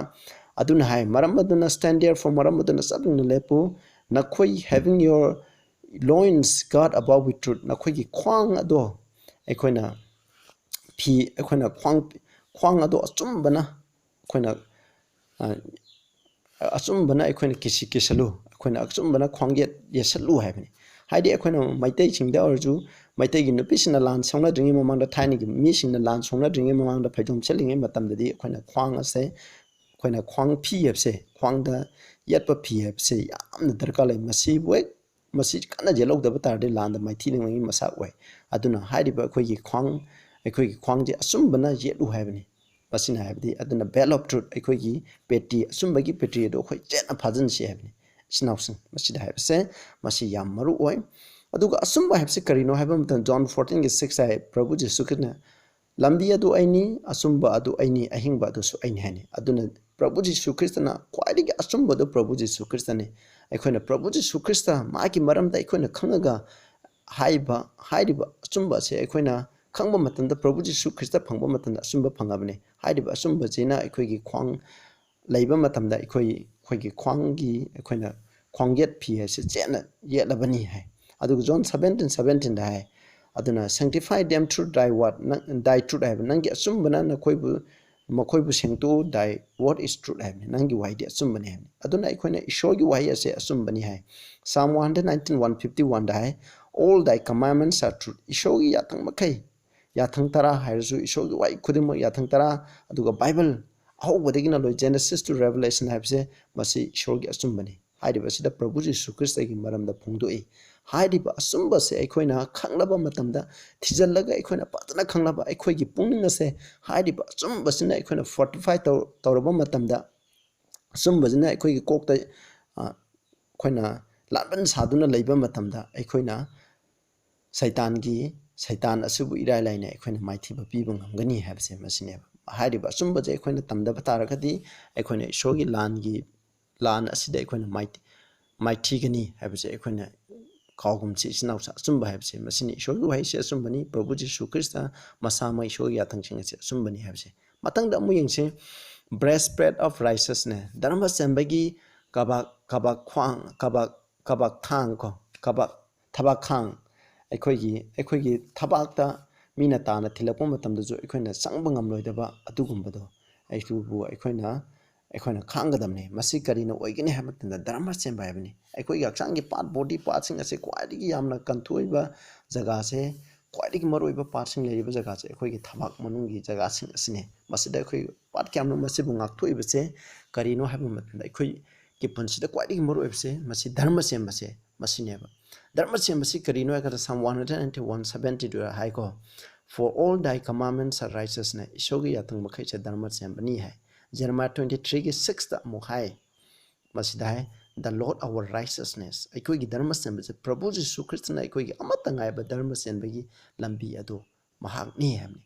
ꯑꯗꯨꯅ ꯍꯥꯏ, "ꯃꯔꯝ ꯑꯗꯨꯅ stand therefore, ꯃꯔꯝ ꯑꯗꯨꯅ ꯆꯞ ꯌꯨꯡꯅ ꯂꯦꯞꯄꯨ, ꯅꯈꯣꯏ having your loins girt about with truth, ꯅꯈꯣꯏꯒꯤ ꯈ꯭ꯋꯥꯡ ꯑꯗꯣ ꯑꯩꯈꯣꯏꯅ ꯐꯤ, ꯑꯩꯈꯣꯏꯅ ꯈ꯭ꯋꯥꯡ, ꯈ꯭ꯋꯥꯡ ꯑꯗꯣ ꯑꯆꯨꯝꯕꯅ ꯑꯩꯈꯣꯏꯅ, ꯑ, ꯑꯆꯨꯝꯕꯅ ꯑꯩꯈꯣꯏꯅ ꯀꯤꯁꯤ ꯀꯤꯁꯜꯂꯨ, ꯑꯩꯈꯣꯏꯅ ꯑꯆꯨꯝꯕꯅ ꯈ꯭ꯋꯥꯡꯌꯦꯠ ꯌꯦꯠꯁꯜꯂꯨ" ꯍꯥꯏꯕꯅꯤ꯫ ꯍꯥꯏꯗꯤ ꯑꯩꯈꯣꯏꯅ ꯃꯩꯇꯩꯁꯤꯡꯗ ꯑꯣꯏꯔꯁꯨ, ꯃꯩꯇꯩꯒꯤ ꯅꯨꯄꯤꯁꯤꯡꯅ ꯂꯥꯟ ꯁꯣꯛꯅꯗ꯭ꯔꯤꯉꯩ ꯃꯃꯥꯡꯗ, ꯊꯥꯏꯅꯒꯤ ꯃꯤꯁꯤꯡꯅ ꯂꯥꯟ ꯁꯣꯛꯅꯗ꯭ꯔꯤꯉꯩ ꯃꯃꯥꯡꯗ ꯐꯩꯖꯣꯝ ꯁꯦꯠꯂꯤꯉꯩ ꯃꯇꯝꯗꯗꯤ ꯑꯩꯈꯣꯏꯅ ꯈ꯭ꯋꯥꯡ ꯑꯁꯦ, ꯑꯩꯈꯣꯏꯅ ꯈ꯭ꯋꯥꯡ ꯐꯤ ꯍꯥꯏꯕꯁꯦ, ꯈ꯭ꯋꯥꯡꯗ ꯌꯦꯠꯄ ꯐꯤ ꯍꯥꯏꯕꯁꯦ ꯌꯥꯝꯅ ꯗꯔꯀꯥꯔ ꯂꯩ꯫ ꯃꯁꯤꯕꯨ ꯍꯦꯛ, ꯃꯁꯤ ꯀꯟꯅ ꯌꯦꯠꯍꯧꯗꯕ ꯇꯥꯔꯗꯤ ꯂꯥꯟꯗ ꯃꯥꯏꯊꯤꯅꯕꯒꯤ ꯃꯁꯥꯛ ꯑꯣꯏ꯫ ꯑꯗꯨꯅ ꯍꯥꯏꯔꯤꯕ ꯑꯩꯈꯣꯏꯒꯤ ꯈ꯭ꯋꯥꯡ, ꯑꯩꯈꯣꯏꯒꯤ ꯈ꯭ꯋꯥꯡꯁꯦ ꯑꯆꯨꯝꯕꯅ ꯌꯦꯠꯂꯨ ꯍꯥꯏꯕꯅꯤ꯫ ꯃꯁꯤꯅ ꯍꯥꯏꯕꯗꯤ ꯑꯗꯨꯅ belt of truth, ꯑꯩꯈꯣꯏꯒꯤ ꯄꯦꯇꯤ, ꯑꯆꯨꯝꯕꯒꯤ ꯄꯦꯇꯤ ꯑꯗꯨ ꯑꯩꯈꯣꯏ ꯆꯦꯠꯅ ꯐꯥꯖꯤꯟꯁꯤ ꯍꯥꯏꯕꯅꯤ꯫ ꯏꯆꯤꯟ ꯏꯅꯥꯎꯁꯤꯡ, ꯃꯁꯤꯗ ꯍꯥꯏꯕꯁꯦ ꯃꯁꯤ ꯌꯥꯝ ꯃꯔꯨ ꯑꯣꯏ꯫ ꯑꯗꯨꯒ ꯑꯆꯨꯝꯕ ꯍꯥꯏꯕꯁꯤ ꯀꯔꯤꯅꯣ ꯍꯥꯏꯕ ꯃꯇꯝꯗ John fourteenꯒꯤ six ꯍꯥꯏ, ꯄ꯭ꯔꯚꯨ ꯖꯤꯁꯨ ꯈ꯭ꯔꯤꯁꯅ "ꯂꯝꯕꯤ ꯑꯗꯨ ꯑꯩꯅꯤ, ꯑꯆꯨꯝꯕ ꯑꯗꯨ ꯑꯩꯅꯤ, ꯑꯍꯤꯡꯕ ꯑꯗꯨꯁꯨ ꯑꯩꯅꯤ" ꯍꯥꯏꯅꯤ꯫ ꯑꯗꯨꯅ ꯄ꯭ꯔꯚꯨ ꯖꯤꯁꯨ ꯈ꯭ꯔꯤꯁꯇꯅ ꯈ꯭ꯋꯥꯏꯗꯒꯤ ꯑꯆꯨꯝꯕꯗꯨ ꯄ꯭ꯔꯚꯨ ꯖꯤꯁꯨ ꯈ꯭ꯔꯤꯁꯇꯅꯤ꯫ ꯑꯩꯈꯣꯏꯅ ꯄ꯭ꯔꯚꯨ ꯖꯤꯁꯨ ꯈ꯭ꯔꯤꯁꯇ ꯃꯥꯒꯤ ꯃꯔꯝꯗ ꯑꯩꯈꯣꯏꯅ ꯈꯪꯉꯒ ꯍꯥꯏꯕ, ꯍꯥꯏꯔꯤꯕ ꯑꯆꯨꯝꯕ ꯑꯁꯦ ꯑꯩꯈꯣꯏꯅ ꯈꯪꯕ ꯃꯇꯝꯗ ꯄ꯭ꯔꯚꯨ ꯖꯤꯁꯨ ꯈ꯭ꯔꯤꯁꯇ ꯐꯪꯕ ꯃꯇꯝꯗ ꯑꯆꯨꯝꯕ ꯐꯪꯉꯕꯅꯤ꯫ ꯍꯥꯏꯔꯤꯕ ꯑꯆꯨꯝꯕꯁꯤꯅ ꯑꯩꯈꯣꯏꯒꯤ ꯈ꯭ꯋꯥꯡ ꯂꯩꯕ ꯃꯇꯝꯗ ꯑꯩꯈꯣꯏ, ꯑꯩꯈꯣꯏꯒꯤ ꯈ꯭ꯋꯥꯡꯒꯤ, ꯑꯩꯈꯣꯏꯅ ꯈ꯭ꯋꯥꯡꯌꯦꯠ ꯐꯤ ꯍꯥꯏꯁꯦ ꯆꯦꯠꯅ ꯌꯦꯠꯂꯕꯅꯤ ꯍꯥꯏ꯫ ꯑꯗꯨꯒ John seventeen seventeenꯗ ꯍꯥꯏ, "ꯑꯗꯨꯅ sanctify them through thy word, ꯅꯪ, thy truth" ꯍꯥꯏꯕ, "ꯅꯪꯒꯤ ꯑꯆꯨꯝꯕꯅ ꯅꯈꯣꯏꯕꯨ, ꯃꯈꯣꯏꯕꯨ ꯁꯦꯡꯗꯣꯛꯎ, thy word is truth" ꯍꯥꯏꯕꯅꯤ, "ꯅꯪꯒꯤ ꯋꯥꯍꯩꯗꯤ ꯑꯆꯨꯝꯕꯅꯤ" ꯍꯥꯏꯕꯅꯤ꯫ ꯑꯗꯨꯅ ꯑꯩꯈꯣꯏꯅ ꯏꯁꯣꯔꯒꯤ ꯋꯥꯍꯩ ꯑꯁꯦ ꯑꯆꯨꯝꯕꯅꯤ ꯍꯥꯏ꯫ Psalm one hundred nineteen, one fifty-oneꯗ high, "All thy commandments are truth", ꯏꯁꯣꯔꯒꯤ ꯌꯥꯊꯪ ꯃꯈꯩ, ꯌꯥꯊꯪ ꯇꯔꯥ ꯍꯥꯏꯔꯁꯨ, ꯏꯁꯣꯔꯒꯤ ꯋꯥꯍꯩ ꯈꯨꯗꯤꯡꯃꯛ ꯌꯥꯊꯪ ꯇꯔꯥ, ꯑꯗꯨꯒ ꯕꯥꯏꯕꯜ ꯑꯍꯧꯕꯗꯒꯤꯅ ꯂꯣꯏ, Genesis to Revelation ꯍꯥꯏꯕꯁꯦ ꯃꯁꯤ ꯏꯁꯣꯔꯒꯤ ꯑꯆꯨꯝꯕꯅꯤ꯫ ꯍꯥꯏꯔꯤꯕꯁꯤꯗ ꯄ꯭ꯔꯚꯨ ꯖꯤꯁꯨ ꯈ꯭ꯔꯤꯁꯇꯒꯤ ꯃꯔꯝꯗ ꯐꯣꯡꯗꯣꯛꯏ꯫ ꯍꯥꯏꯔꯤꯕ ꯑꯆꯨꯝꯕꯁꯦ ꯑꯩꯈꯣꯏꯅ ꯈꯪꯂꯕ ꯃꯇꯝꯗ, ꯊꯤꯖꯤꯜꯂꯒ ꯑꯩꯈꯣꯏꯅ ꯐꯖꯅ ꯈꯪꯂꯕ, ꯑꯩꯈꯣꯏꯒꯤ ꯄꯨꯛꯅꯤꯡ ꯑꯁꯦ ꯍꯥꯏꯔꯤꯕ ꯑꯆꯨꯝꯕꯁꯤꯅ ꯑꯩꯈꯣꯏꯅ fortify ꯇꯧ-, ꯇꯧꯔꯕ ꯃꯇꯝꯗ, ꯑꯆꯨꯝꯕꯁꯤꯅ ꯑꯩꯈꯣꯏꯒꯤ ꯀꯣꯛꯇ, ꯑ, ꯑꯩꯈꯣꯏꯅ ꯂꯥꯟꯕꯟ ꯁꯥꯗꯨꯅ ꯂꯩꯕ ꯃꯇꯝꯗ, ꯑꯩꯈꯣꯏꯅ ꯁꯩꯇꯥꯟꯒꯤ, ꯁꯩꯇꯥꯟ ꯑꯁꯤꯕꯨ ꯏꯔꯥꯏ ꯂꯥꯏꯅ ꯑꯩꯈꯣꯏꯅ ꯃꯥꯏꯊꯤꯕ ꯄꯤꯕ ꯉꯝꯒꯅꯤ ꯍꯥꯏꯕꯁꯦ ꯃꯁꯤꯅꯦꯕ꯫ ꯍꯥꯏꯔꯤꯕ ꯑꯆꯨꯝꯕꯁꯦ ꯑꯩꯈꯣꯏꯅ ꯇꯝꯗꯕ ꯇꯥꯔꯒꯗꯤ, ꯑꯩꯈꯣꯏꯅ ꯏꯁꯣꯔꯒꯤ ꯂꯥꯟꯒꯤ, ꯂꯥꯟ ꯑꯁꯤꯗ ꯑꯩꯈꯣꯏꯅ ꯃꯥꯏ-, ꯃꯥꯏꯊꯤꯒꯅꯤ ꯍꯥꯏꯕꯁꯦ ꯑꯩꯈꯣꯏꯅ ꯀꯥꯎꯒꯨꯝꯁꯤ꯫ ꯏꯆꯤꯟ ꯏꯅꯥꯎꯁꯦ, ꯑꯆꯨꯝꯕ ꯍꯥꯏꯕꯁꯦ ꯃꯁꯤꯅꯤ꯫ ꯏꯁꯣꯔꯒꯤ ꯋꯥꯍꯩꯁꯦ ꯑꯆꯨꯝꯕꯅꯤ, ꯄ꯭ꯔꯚꯨ ꯖꯤꯁꯨ ꯈ꯭ꯔꯤꯁꯇ ꯃꯁꯥꯃꯛ ꯏꯁꯣꯔꯒꯤ ꯌꯥꯊꯪꯁꯤꯡ ꯑꯁꯦ ꯑꯆꯨꯝꯕꯅꯤ ꯍꯥꯏꯕꯁꯦ꯫ ꯃꯊꯪꯗ ꯑꯃꯨꯛ ꯌꯦꯡꯁꯤ, breastplate of righteousness, ꯙꯔꯃ ꯆꯦꯟꯕꯒꯤ ꯀꯕꯥꯛ, ꯀꯕꯥꯛ ꯈ꯭ꯋꯥꯡ, ꯀꯕꯥꯛ, ꯀꯕꯥꯛ ꯊꯥꯡ ꯀꯣ, ꯀꯕꯥꯛ, ꯊꯕꯥꯛ ꯈꯥꯡ꯫ ꯑꯩꯈꯣꯏꯒꯤ, ꯑꯩꯈꯣꯏꯒꯤ ꯊꯕꯥꯛꯇ ꯃꯤꯅ ꯇꯥꯅ ꯊꯤꯜꯂꯛꯄ ꯃꯇꯝꯗꯁꯨ ꯑꯩꯈꯣꯏꯅ ꯆꯪꯕ ꯉꯝꯂꯣꯏꯗꯕ ꯑꯗꯨꯒꯨꯝꯕꯗꯣ ꯑꯩꯕꯨ ꯑꯩꯈꯣꯏꯅ, ꯑꯩꯈꯣꯏꯅ ꯈꯥꯡꯒꯗꯕꯅꯤ꯫ ꯃꯁꯤ ꯀꯔꯤꯅ ꯑꯣꯏꯒꯅꯤ ꯍꯥꯏꯕ ꯃꯇꯝꯗ, ꯙꯔꯃ ꯆꯦꯟꯕ ꯍꯥꯏꯕꯅꯤ꯫ ꯑꯩꯈꯣꯏꯒꯤ ꯍꯛꯆꯥꯡꯒꯤ part, body partꯁꯤꯡ ꯑꯁꯦ ꯈ꯭ꯋꯥꯏꯗꯒꯤ ꯌꯥꯝꯅ ꯀꯟꯊꯣꯛꯏꯕ ꯖꯒꯥꯁꯦ, ꯈ꯭ꯋꯥꯏꯗꯒꯤ ꯃꯔꯨꯑꯣꯏꯕ partꯁꯤꯡ ꯂꯩꯔꯤꯕ ꯖꯒꯥꯁꯦ ꯑꯩꯈꯣꯏꯒꯤ ꯊꯕꯥꯛ ꯃꯅꯨꯡꯒꯤ ꯖꯒꯥꯁꯤꯡ ꯑꯁꯤꯅꯤ꯫ ꯃꯁꯤꯗ ꯑꯩꯈꯣꯏ part ꯀꯌꯥꯝꯅ ꯃꯁꯤꯕꯨ ꯉꯥꯛꯊꯣꯛꯏꯕꯁꯦ ꯀꯔꯤꯅꯣ ꯍꯥꯏꯕ ꯃꯇꯝꯗ, ꯑꯩꯈꯣꯏꯒꯤ ꯄꯨꯟꯁꯤꯗ ꯈ꯭ꯋꯥꯏꯗꯒꯤ ꯃꯔꯨꯑꯣꯏꯕꯁꯦ ꯃꯁꯤ ꯙꯔꯃ ꯆꯦꯟꯕꯁꯦ ꯃꯁꯤꯅꯦꯕ꯫ ꯙꯔꯃ ꯆꯦꯟꯕꯁꯤ ꯀꯔꯤꯅꯣ ꯍꯥꯏ ꯀꯥꯟꯗ, Psalm one hundred ninety-one seventy two ꯍꯥꯏꯀꯣ, "For all thy commandments are righteousness", ꯏꯁꯣꯔꯒꯤ ꯌꯥꯊꯪ ꯃꯈꯩꯁꯦ ꯙꯔꯃ ꯆꯦꯟꯕꯅꯤ ꯍꯥꯏ꯫ Jeremiah twenty threeꯒꯤ sixꯇ ꯑꯃꯨꯛ ꯍꯥꯏ, ꯃꯁꯤꯗ ꯍꯥꯏ, "The Lord our righteousness", ꯑꯩꯈꯣꯏꯒꯤ ꯙꯔꯃ ꯆꯦꯟꯕꯁꯦ ꯄ꯭ꯔꯚꯨ ꯖꯤꯁꯨ ꯈ꯭ꯔꯤꯁꯇꯅ ꯑꯩꯈꯣꯏꯒꯤ ꯑꯃꯠꯇ ꯉꯥꯏꯕ ꯙꯔꯃ ꯆꯦꯟꯕꯒꯤ ꯂꯝꯕꯤ ꯑꯗꯨ ꯃꯍꯥꯛꯅꯤ ꯍꯥꯏꯕꯅꯤ꯫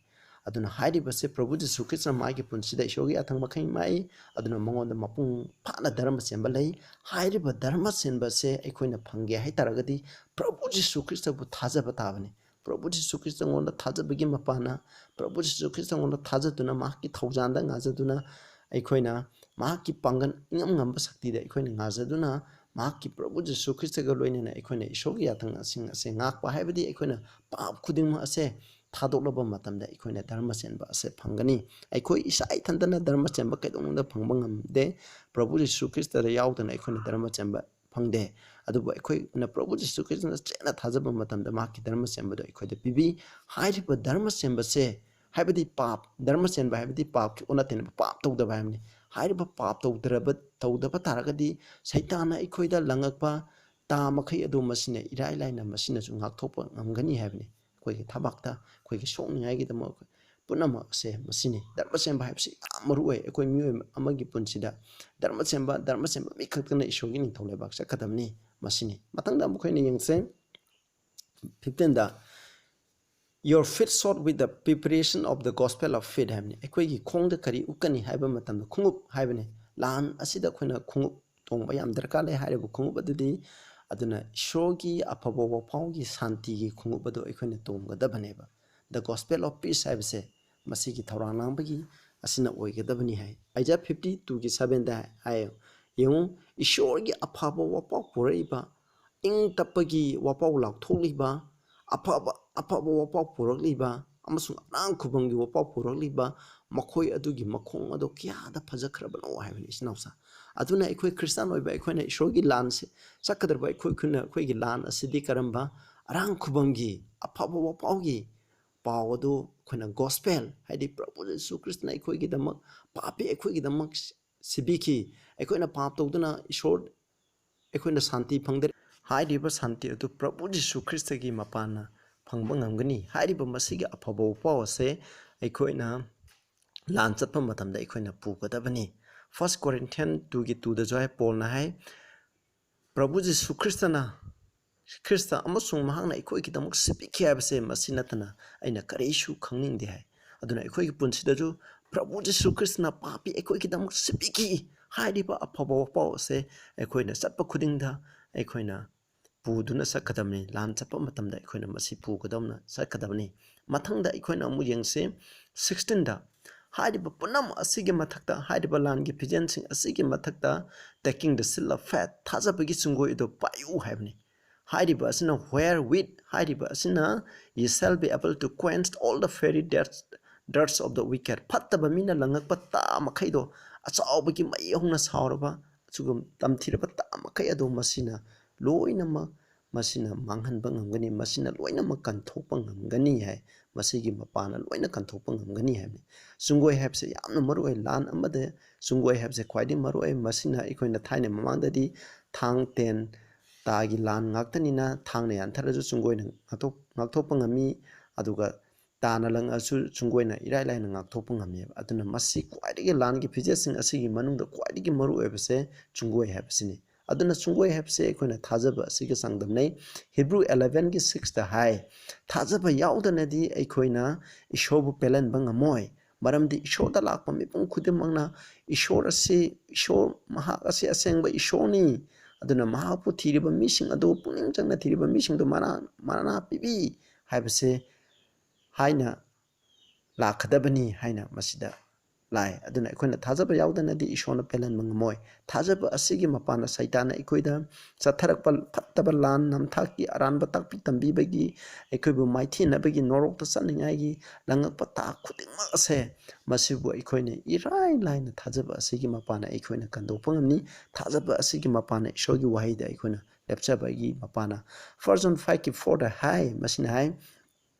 ꯑꯗꯨꯅ ꯍꯥꯏꯔꯤꯕꯁꯦ ꯄ꯭ꯔꯚꯨ ꯖꯤꯁꯨ ꯈ꯭ꯔꯤꯁꯇꯅ ꯃꯥꯒꯤ ꯄꯨꯟꯁꯤꯗ ꯏꯁꯣꯔꯒꯤ ꯌꯥꯊꯪ ꯃꯈꯩ ꯃꯥꯏ, ꯑꯗꯨꯅ ꯃꯉꯣꯟꯗ ꯃꯄꯨꯡ ꯐꯥꯅ ꯙꯔꯃ ꯆꯦꯟꯕ ꯂꯩ꯫ ꯍꯥꯏꯔꯤꯕ ꯙꯔꯃ ꯆꯦꯟꯕꯁꯦ ꯑꯩꯈꯣꯏꯅ ꯐꯪꯒꯦ ꯍꯥꯏꯇꯥꯔꯒꯗꯤ ꯄ꯭ꯔꯚꯨ ꯖꯤꯁꯨ ꯈ꯭ꯔꯤꯁꯇꯕꯨ ꯊꯥꯖꯕ ꯇꯥꯕꯅꯤ꯫ ꯄ꯭ꯔꯚꯨ ꯖꯤꯁꯨ ꯈ꯭ꯔꯤꯁꯇꯉꯣꯟꯗ ꯊꯥꯖꯕꯒꯤ ꯃꯄꯥꯟꯅ, ꯄ꯭ꯔꯚꯨ ꯖꯤꯁꯨ ꯈ꯭ꯔꯤꯁꯇꯉꯣꯟꯗ ꯊꯥꯖꯗꯨꯅ, ꯃꯍꯥꯛꯀꯤ ꯊꯧꯖꯥꯟꯗ ꯉꯥꯖꯗꯨꯅ, ꯑꯩꯈꯣꯏꯅ ꯃꯍꯥꯛꯀꯤ ꯄꯥꯡꯒꯜ, ꯏꯉꯝ ꯉꯝꯕ ꯁꯛꯇꯤꯗ ꯑꯩꯈꯣꯏꯅ ꯉꯥꯖꯗꯨꯅ, ꯃꯍꯥꯛꯀꯤ ꯄ꯭ꯔꯚꯨ ꯖꯤꯁꯨ ꯈ꯭ꯔꯤꯁꯇꯒ ꯂꯣꯏꯅꯅ ꯑꯩꯈꯣꯏꯅ ꯏꯁꯣꯔꯒꯤ ꯌꯥꯊꯪꯁꯤꯡ ꯑꯁꯦ ꯉꯥꯛꯄ ꯍꯥꯏꯕꯗꯤ ꯑꯩꯈꯣꯏꯅ ꯄꯥꯞ ꯈꯨꯗꯤꯡꯃꯛ ꯑꯁꯦ ꯊꯥꯗꯣꯛꯂꯕ ꯃꯇꯝꯗ ꯑꯩꯈꯣꯏꯅ ꯙꯔꯃ ꯆꯦꯟꯕ ꯑꯁꯦ ꯐꯪꯒꯅꯤ꯫ ꯑꯩꯈꯣꯏ ꯏꯁꯥ ꯏꯊꯟꯇꯅ ꯙꯔꯃ ꯆꯦꯟꯕ ꯀꯩꯗꯧꯅꯨꯡꯗ ꯐꯪꯕ ꯉꯝꯗꯦ꯫ ꯄ꯭ꯔꯚꯨ ꯖꯤꯁꯨ ꯈ꯭ꯔꯤꯁꯇꯗ ꯌꯥꯎꯗꯅ ꯑꯩꯈꯣꯏꯅ ꯙꯔꯃ ꯆꯦꯟꯕ ꯐꯪꯗꯦ꯫ ꯑꯗꯨꯕꯨ ꯑꯩꯈꯣꯏꯅ ꯄ꯭ꯔꯚꯨ ꯖꯤꯁꯨ ꯈ꯭ꯔꯤꯁꯇꯅ ꯆꯦꯠꯅ ꯊꯥꯖꯕ ꯃꯇꯝꯗ ꯃꯍꯥꯛꯀꯤ ꯙꯔꯃ ꯆꯦꯟꯕꯗꯣ ꯑꯩꯈꯣꯏꯗ ꯄꯤꯕꯤ꯫ ꯍꯥꯏꯔꯤꯕ ꯙꯔꯃ ꯆꯦꯟꯕꯁꯦ, ꯍꯥꯏꯕꯗꯤ ꯄꯥꯞ, ꯙꯔꯃ ꯆꯦꯟꯕ ꯍꯥꯏꯕꯗꯤ ꯄꯥꯞꯀꯤ ꯑꯣꯟꯅ ꯇꯩꯅꯕ, ꯄꯥꯞ ꯇꯧꯗꯕ ꯍꯥꯏꯕꯅꯤ꯫ ꯍꯥꯏꯔꯤꯕ ꯄꯥꯞ ꯇꯧꯗ꯭ꯔꯕ, ꯇꯧꯗꯕ ꯇꯥꯔꯒꯗꯤ ꯁꯩꯇꯥꯟꯅ ꯑꯩꯈꯣꯏꯗ ꯂꯪꯉꯛꯄ ꯇꯥ ꯃꯈꯩ ꯑꯗꯨ ꯃꯁꯤꯅ ꯏꯔꯥꯏ ꯂꯥꯏꯅ ꯃꯁꯤꯅꯁꯨ ꯉꯥꯛꯊꯣꯛꯄ ꯉꯝꯒꯅꯤ ꯍꯥꯏꯕꯅꯤ꯫ ꯑꯩꯈꯣꯏꯒꯤ ꯊꯕꯥꯛꯇ, ꯑꯩꯈꯣꯏꯒꯤ ꯁꯣꯛꯅꯤꯡꯉꯥꯏꯒꯤꯗꯃꯛ ꯄꯨꯝꯅꯃꯛ ꯑꯁꯦ ꯃꯁꯤꯅꯤ꯫ ꯙꯔꯃ ꯁꯦꯝꯕ ꯍꯥꯏꯕꯁꯤ ꯌꯥꯝ ꯃꯔꯨ ꯑꯣꯏ꯫ ꯑꯩꯈꯣꯏ ꯃꯤꯑꯣꯏ ꯑꯃꯒꯤ ꯄꯨꯟꯁꯤꯗ ꯙꯔꯃ ꯁꯦꯝꯕ, ꯙꯔꯃ ꯁꯦꯝꯕ ꯃꯤ ꯈꯛꯇꯅ ꯏꯁꯣꯔꯒꯤ ꯅꯤꯡꯊꯧ ꯂꯩꯕꯥꯛ ꯆꯠꯀꯗꯕꯅꯤ꯫ ꯃꯁꯤꯅꯤ꯫ ꯃꯊꯪꯗ ꯑꯃꯨꯛ ꯑꯩꯈꯣꯏꯅ ꯌꯦꯡꯁꯦ, fifteenꯗ, "Your feet shod with the preparation of the gospel of peace" ꯍꯥꯏꯕꯅꯤ꯫ ꯑꯩꯈꯣꯏꯒꯤ ꯈꯣꯡꯗ ꯀꯔꯤ ꯎꯞꯀꯅꯤ ꯍꯥꯏꯕ ꯃꯇꯝꯗ ꯈꯣꯡꯎꯞ ꯍꯥꯏꯕꯅꯤ꯫ ꯂꯥꯟ ꯑꯁꯤꯗ ꯑꯩꯈꯣꯏꯅ ꯈꯣꯡꯎꯞ ꯇꯣꯡꯕ ꯌꯥꯝ ꯗꯔꯀꯥꯔ ꯂꯩ꯫ ꯍꯥꯏꯔꯤꯕ ꯈꯣꯡꯎꯞ ꯑꯗꯨꯗꯤ, ꯑꯗꯨꯅ ꯏꯁꯣꯔꯒꯤ ꯑꯐꯕ ꯋꯥꯄꯥꯎꯒꯤ ꯁꯥꯟꯇꯤꯒꯤ ꯈꯣꯡꯎꯞ ꯑꯗꯨ ꯑꯩꯈꯣꯏꯅ ꯇꯣꯡꯒꯗꯕꯅꯦꯕ꯫ The gospel of peace ꯍꯥꯏꯕꯁꯦ ꯃꯁꯤꯒꯤ ꯊꯧꯔꯥꯡ ꯂꯥꯡꯕꯒꯤ ꯑꯁꯤꯅ ꯑꯣꯏꯒꯗꯕꯅꯤ ꯍꯥꯏ꯫ Isaiah fifty twoꯒꯤ sevenꯗ ꯍꯥꯏ, ꯌꯦꯡꯉꯨ, ꯏꯁꯣꯔꯒꯤ ꯑꯐꯕ ꯋꯥꯄꯥꯎ ꯄꯨꯔꯛꯏꯕ, ꯏꯪ ꯇꯞꯄꯒꯤ ꯋꯥꯄꯥꯎ ꯂꯥꯎꯊꯣꯛꯂꯤꯕ, ꯑꯐꯕ, ꯑꯐꯕ ꯋꯥꯄꯥꯎ ꯄꯨꯔꯛꯂꯤꯕ ꯑꯃꯁꯨꯡ ꯑꯔꯥꯡ ꯈꯨꯕꯝꯒꯤ ꯋꯥꯄꯥꯎ ꯄꯨꯔꯛꯂꯤꯕ ꯃꯈꯣꯏ ꯑꯗꯨꯒꯤ ꯃꯈꯣꯡ ꯑꯗꯨ ꯀꯌꯥꯗ ꯐꯖꯈ꯭ꯔꯕꯅꯣ ꯍꯥꯏꯕꯅꯤ, ꯏꯆꯤꯟ ꯏꯅꯥꯎꯁꯥ꯫ ꯑꯗꯨꯅ ꯑꯩꯈꯣꯏ ꯈ꯭ꯔꯤꯁꯇꯥꯟ ꯑꯣꯏꯕ ꯑꯩꯈꯣꯏꯅ ꯏꯁꯣꯔꯒꯤ ꯂꯥꯟꯁꯦ ꯆꯠꯀꯗꯧꯔꯤꯕ ꯑꯩꯈꯣꯏ, ꯑꯩꯈꯣꯏꯅ, ꯑꯩꯈꯣꯏꯒꯤ ꯂꯥꯟ ꯑꯁꯤꯗꯤ ꯀꯔꯝꯕ? ꯑꯔꯥꯡ ꯈꯨꯕꯝꯒꯤ ꯑꯐꯕ ꯋꯥꯄꯥꯎꯒꯤ ꯄꯥꯎ ꯑꯗꯨ ꯑꯩꯈꯣꯏꯅ gospel, ꯍꯥꯏꯗꯤ ꯄ꯭ꯔꯚꯨ ꯖꯤꯁꯨ ꯈ꯭ꯔꯤꯁꯇꯅ ꯑꯩꯈꯣꯏꯒꯤꯗꯃꯛ, ꯄꯥꯄꯤ ꯑꯩꯈꯣꯏꯒꯤꯗꯃꯛ ꯁꯤꯕꯤꯈꯤ꯫ ꯑꯩꯈꯣꯏꯅ ꯄꯥꯞ ꯇꯧꯗꯨꯅ ꯏꯁꯣꯔ, ꯑꯩꯈꯣꯏꯅ ꯁꯥꯟꯇꯤ ꯐꯪꯗꯔꯦ꯫ ꯍꯥꯏꯔꯤꯕ ꯁꯥꯟꯇꯤ ꯑꯗꯨ ꯄ꯭ꯔꯚꯨ ꯖꯤꯁꯨ ꯈ꯭ꯔꯤꯁꯇꯒꯤ ꯃꯄꯥꯟꯅ ꯐꯪꯕ ꯉꯝꯒꯅꯤ꯫ ꯍꯥꯏꯔꯤꯕ ꯃꯁꯤꯒꯤ ꯑꯐꯕ ꯄꯥꯎ ꯑꯁꯦ ꯑꯩꯈꯣꯏꯅ ꯂꯥꯟ ꯆꯠꯄ ꯃꯇꯝꯗ ꯑꯩꯈꯣꯏꯅ ꯄꯨꯒꯗꯕꯅꯤ꯫ First Corinthian twoꯒꯤ twoꯗꯁꯨ ꯍꯥꯏ, ꯄꯣꯜꯅ ꯍꯥꯏ, ꯄ꯭ꯔꯚꯨ ꯖꯤꯁꯨ ꯈ꯭ꯔꯤꯁꯇꯅ, ꯈ꯭ꯔꯤꯁꯇ ꯑꯃꯁꯨꯡ ꯃꯍꯥꯛꯅ ꯑꯩꯈꯣꯏꯒꯤꯗꯃꯛ ꯁꯤꯕꯤꯈꯤ ꯍꯥꯏꯕꯁꯦ ꯃꯁꯤ ꯅꯠꯇꯅ ꯑꯩꯅ ꯀꯔꯤꯁꯨ ꯈꯪꯅꯤꯡꯗꯦ ꯍꯥꯏ꯫ ꯑꯗꯨꯅ ꯑꯩꯈꯣꯏꯒꯤ ꯄꯨꯟꯁꯤꯗꯁꯨ ꯄ꯭ꯔꯚꯨ ꯖꯤꯁꯨ ꯈ꯭ꯔꯤꯁꯇꯅ ꯄꯥꯄꯤ ꯑꯩꯈꯣꯏꯒꯤꯗꯃꯛ ꯁꯤꯕꯤꯈꯤ ꯍꯥꯏꯔꯤꯕ ꯑꯐꯕ ꯋꯥꯄꯥꯎ ꯑꯁꯦ ꯑꯩꯈꯣꯏꯅ ꯆꯠꯄ ꯈꯨꯗꯤꯡꯗ ꯑꯩꯈꯣꯏꯅ ꯄꯨꯗꯨꯅ ꯆꯠꯀꯗꯕꯅꯤ꯫ ꯂꯥꯟ ꯆꯠꯄ ꯃꯇꯝꯗ ꯑꯩꯈꯣꯏꯅ ꯃꯁꯤ ꯄꯨꯒꯗꯧꯅ ꯆꯠꯀꯗꯕꯅꯤ꯫ ꯃꯊꯪꯗ ꯑꯩꯈꯣꯏꯅ ꯑꯃꯨꯛ ꯌꯦꯡꯁꯤ, sixteenꯗ, ꯍꯥꯏꯔꯤꯕ ꯄꯨꯝꯅꯃꯛ ꯑꯁꯤꯒꯤ ꯃꯊꯛꯇ, ꯍꯥꯏꯔꯤꯕ ꯂꯥꯟꯒꯤ ꯐꯤꯖꯦꯜꯁꯤꯡ ꯑꯁꯤꯒꯤ ꯃꯊꯛꯇ, "Taking the shield of faith", ꯊꯥꯖꯕꯒꯤ ꯆꯨꯡꯒꯣꯏ ꯑꯗꯨ ꯄꯥꯏꯌꯨ ꯍꯥꯏꯕꯅꯤ꯫ ꯍꯥꯏꯔꯤꯕ ꯑꯁꯤꯅ, "Wherewith", ꯍꯥꯏꯔꯤꯕ ꯑꯁꯤꯅ, "Ye shall be able to quench all the fiery darts, darts of the wicked", ꯐꯠꯇꯕ ꯃꯤꯅ ꯂꯪꯉꯛꯄ ꯇꯥ ꯃꯈꯩꯗꯣ, ꯑꯆꯥꯎꯕꯒꯤ ꯃꯩ ꯍꯧꯅ ꯁꯥꯎꯔꯕ, ꯑꯗꯨꯒ ꯇꯝꯊꯤꯔꯕ ꯇꯥ ꯃꯈꯩ ꯑꯗꯣ ꯃꯁꯤꯅ ꯂꯣꯏꯅꯃꯛ, ꯃꯁꯤꯅ ꯃꯥꯡꯍꯟꯕ ꯉꯝꯒꯅꯤ, ꯃꯁꯤꯅ ꯂꯣꯏꯅꯃꯛ ꯀꯟꯊꯣꯛꯄ ꯉꯝꯒꯅꯤ ꯍꯥꯏ꯫ ꯃꯁꯤꯒꯤ ꯃꯄꯥꯅ ꯂꯣꯏꯅ ꯀꯟꯊꯣꯛꯄ ꯉꯝꯒꯅꯤ ꯍꯥꯏꯕꯅꯤ꯫ ꯆꯨꯡꯒꯣꯏ ꯍꯥꯏꯕꯁꯦ ꯌꯥꯝꯅ ꯃꯔꯨ ꯑꯣꯏ꯫ ꯂꯥꯟ ꯑꯃꯗ ꯆꯨꯡꯒꯣꯏ ꯍꯥꯏꯕꯁꯦ ꯈ꯭ꯋꯥꯏꯗꯒꯤ ꯃꯔꯨ ꯑꯣꯏ꯫ ꯃꯁꯤꯅ ꯑꯩꯈꯣꯏꯅ ꯊꯥꯏꯅ ꯃꯃꯥꯡꯗꯗꯤ ꯊꯥꯡ, ꯇꯦꯟ, ꯇꯥꯒꯤ ꯂꯥꯟ ꯉꯥꯛꯇꯅꯤꯅ ꯊꯥꯡꯅ ꯌꯥꯟꯊꯔꯁꯨ ꯆꯨꯡꯒꯣꯏꯅ ꯉꯥꯛꯊꯣꯛ-, ꯉꯥꯛꯊꯣꯛꯄ ꯉꯝꯃꯤ, ꯑꯗꯨꯒ ꯇꯥꯅ ꯂꯪꯉꯁꯨ ꯆꯨꯡꯒꯣꯏꯅ ꯏꯔꯥꯏ ꯂꯥꯏꯅ ꯉꯥꯛꯊꯣꯛꯄ ꯉꯝꯃꯦꯕ꯫ ꯑꯗꯨꯅ ꯃꯁꯤ ꯈ꯭ꯋꯥꯏꯗꯒꯤ ꯂꯥꯟꯒꯤ ꯐꯤꯖꯦꯠꯁꯤꯡ ꯑꯁꯤꯒꯤ ꯃꯅꯨꯡꯗ ꯈ꯭ꯋꯥꯏꯗꯒꯤ ꯃꯔꯨ ꯑꯣꯏꯕꯁꯦ ꯆꯨꯡꯒꯣꯏ ꯍꯥꯏꯕꯁꯤꯅꯤ꯫ ꯑꯗꯨꯅ ꯆꯨꯡꯒꯣꯏ ꯍꯥꯏꯕꯁꯦ ꯑꯩꯈꯣꯏꯅ ꯊꯥꯖꯕ ꯑꯁꯤꯒ ꯆꯥꯡꯗꯝꯅꯩ꯫ ꯍꯤꯕ꯭ꯔꯨ eleven ꯒꯤ six ꯇ ꯍꯥꯏ, "ꯊꯥꯖꯕ ꯌꯥꯎꯗꯅꯗꯤ ꯑꯩꯈꯣꯏꯅ ꯏꯁꯣꯔꯕꯨ ꯄꯦꯜꯍꯟꯕ ꯉꯝꯃꯣꯏ꯫ ꯃꯔꯝꯗꯤ ꯏꯁꯣꯔꯗ ꯂꯥꯛꯄ ꯃꯤꯄꯨꯝ ꯈꯨꯗꯤꯡꯃꯛꯅ ꯏꯁꯣꯔ ꯑꯁꯤ, ꯏꯁꯣꯔ ꯃꯍꯥꯛ ꯑꯁꯤ ꯑꯁꯦꯡꯕ ꯏꯁꯣꯔꯅꯤ꯫ ꯑꯗꯨꯅ ꯃꯍꯥꯛꯄꯨ ꯊꯤꯔꯤꯕ ꯃꯤꯁꯤꯡ ꯑꯗꯨ, ꯄꯨꯛꯅꯤꯡ ꯆꯪꯅ ꯊꯤꯔꯤꯕ ꯃꯤꯁꯤꯡꯗꯨ ꯃꯅꯥ, ꯃꯅꯥ ꯄꯤꯕꯤ" ꯍꯥꯏꯕꯁꯦ ꯍꯥꯏꯅ ꯂꯥꯛꯀꯗꯕꯅꯤ ꯍꯥꯏꯅ ꯃꯁꯤꯗ ꯂꯥꯛꯑꯦ꯫ ꯑꯗꯨꯅ ꯑꯩꯈꯣꯏꯅ ꯊꯥꯖꯕ ꯌꯥꯎꯗꯅꯗꯤ ꯏꯁꯣꯔꯅ ꯄꯦꯜꯍꯟꯕ ꯉꯝꯃꯣꯏ꯫ ꯊꯥꯖꯕ ꯑꯁꯤꯒꯤ ꯃꯄꯥꯟꯅ ꯁꯩꯇꯥꯟꯅ ꯑꯩꯈꯣꯏꯗ ꯆꯠꯊꯔꯛꯄ ꯐꯠꯇꯕ ꯂꯥꯟ ꯅꯝꯊꯥꯛꯀꯤ ꯑꯔꯥꯟꯕ ꯇꯥꯛꯄꯤ ꯇꯝꯕꯤꯕꯒꯤ, ꯑꯩꯈꯣꯏꯕꯨ ꯃꯥꯏꯊꯤꯅꯕꯒꯤ, ꯅꯣꯔꯣꯛꯇ ꯆꯠꯅꯤꯡꯉꯥꯏꯒꯤ ꯂꯪꯉꯛꯄ ꯇꯥꯛ ꯈꯨꯗꯤꯡꯃꯛ ꯑꯁꯦ, ꯃꯁꯤꯕꯨ ꯑꯩꯈꯣꯏꯅ ꯏꯔꯥꯏ ꯂꯥꯏꯅ ꯊꯥꯖꯕ ꯑꯁꯤꯒꯤ ꯃꯄꯥꯟꯅ ꯑꯩꯈꯣꯏꯅ ꯀꯟꯗꯣꯛꯄ ꯉꯝꯅꯤ꯫ ꯊꯥꯖꯕ ꯑꯁꯤꯒꯤ ꯃꯄꯥꯟꯅ ꯏꯁꯣꯔꯒꯤ ꯋꯥꯍꯩꯗ ꯑꯩꯈꯣꯏꯅ ꯂꯦꯞꯆꯕꯒꯤ ꯃꯄꯥꯟꯅ꯫ First John five ꯀꯤ four ꯗ ꯍꯥꯏ, ꯃꯁꯤꯅ ꯍꯥꯏ,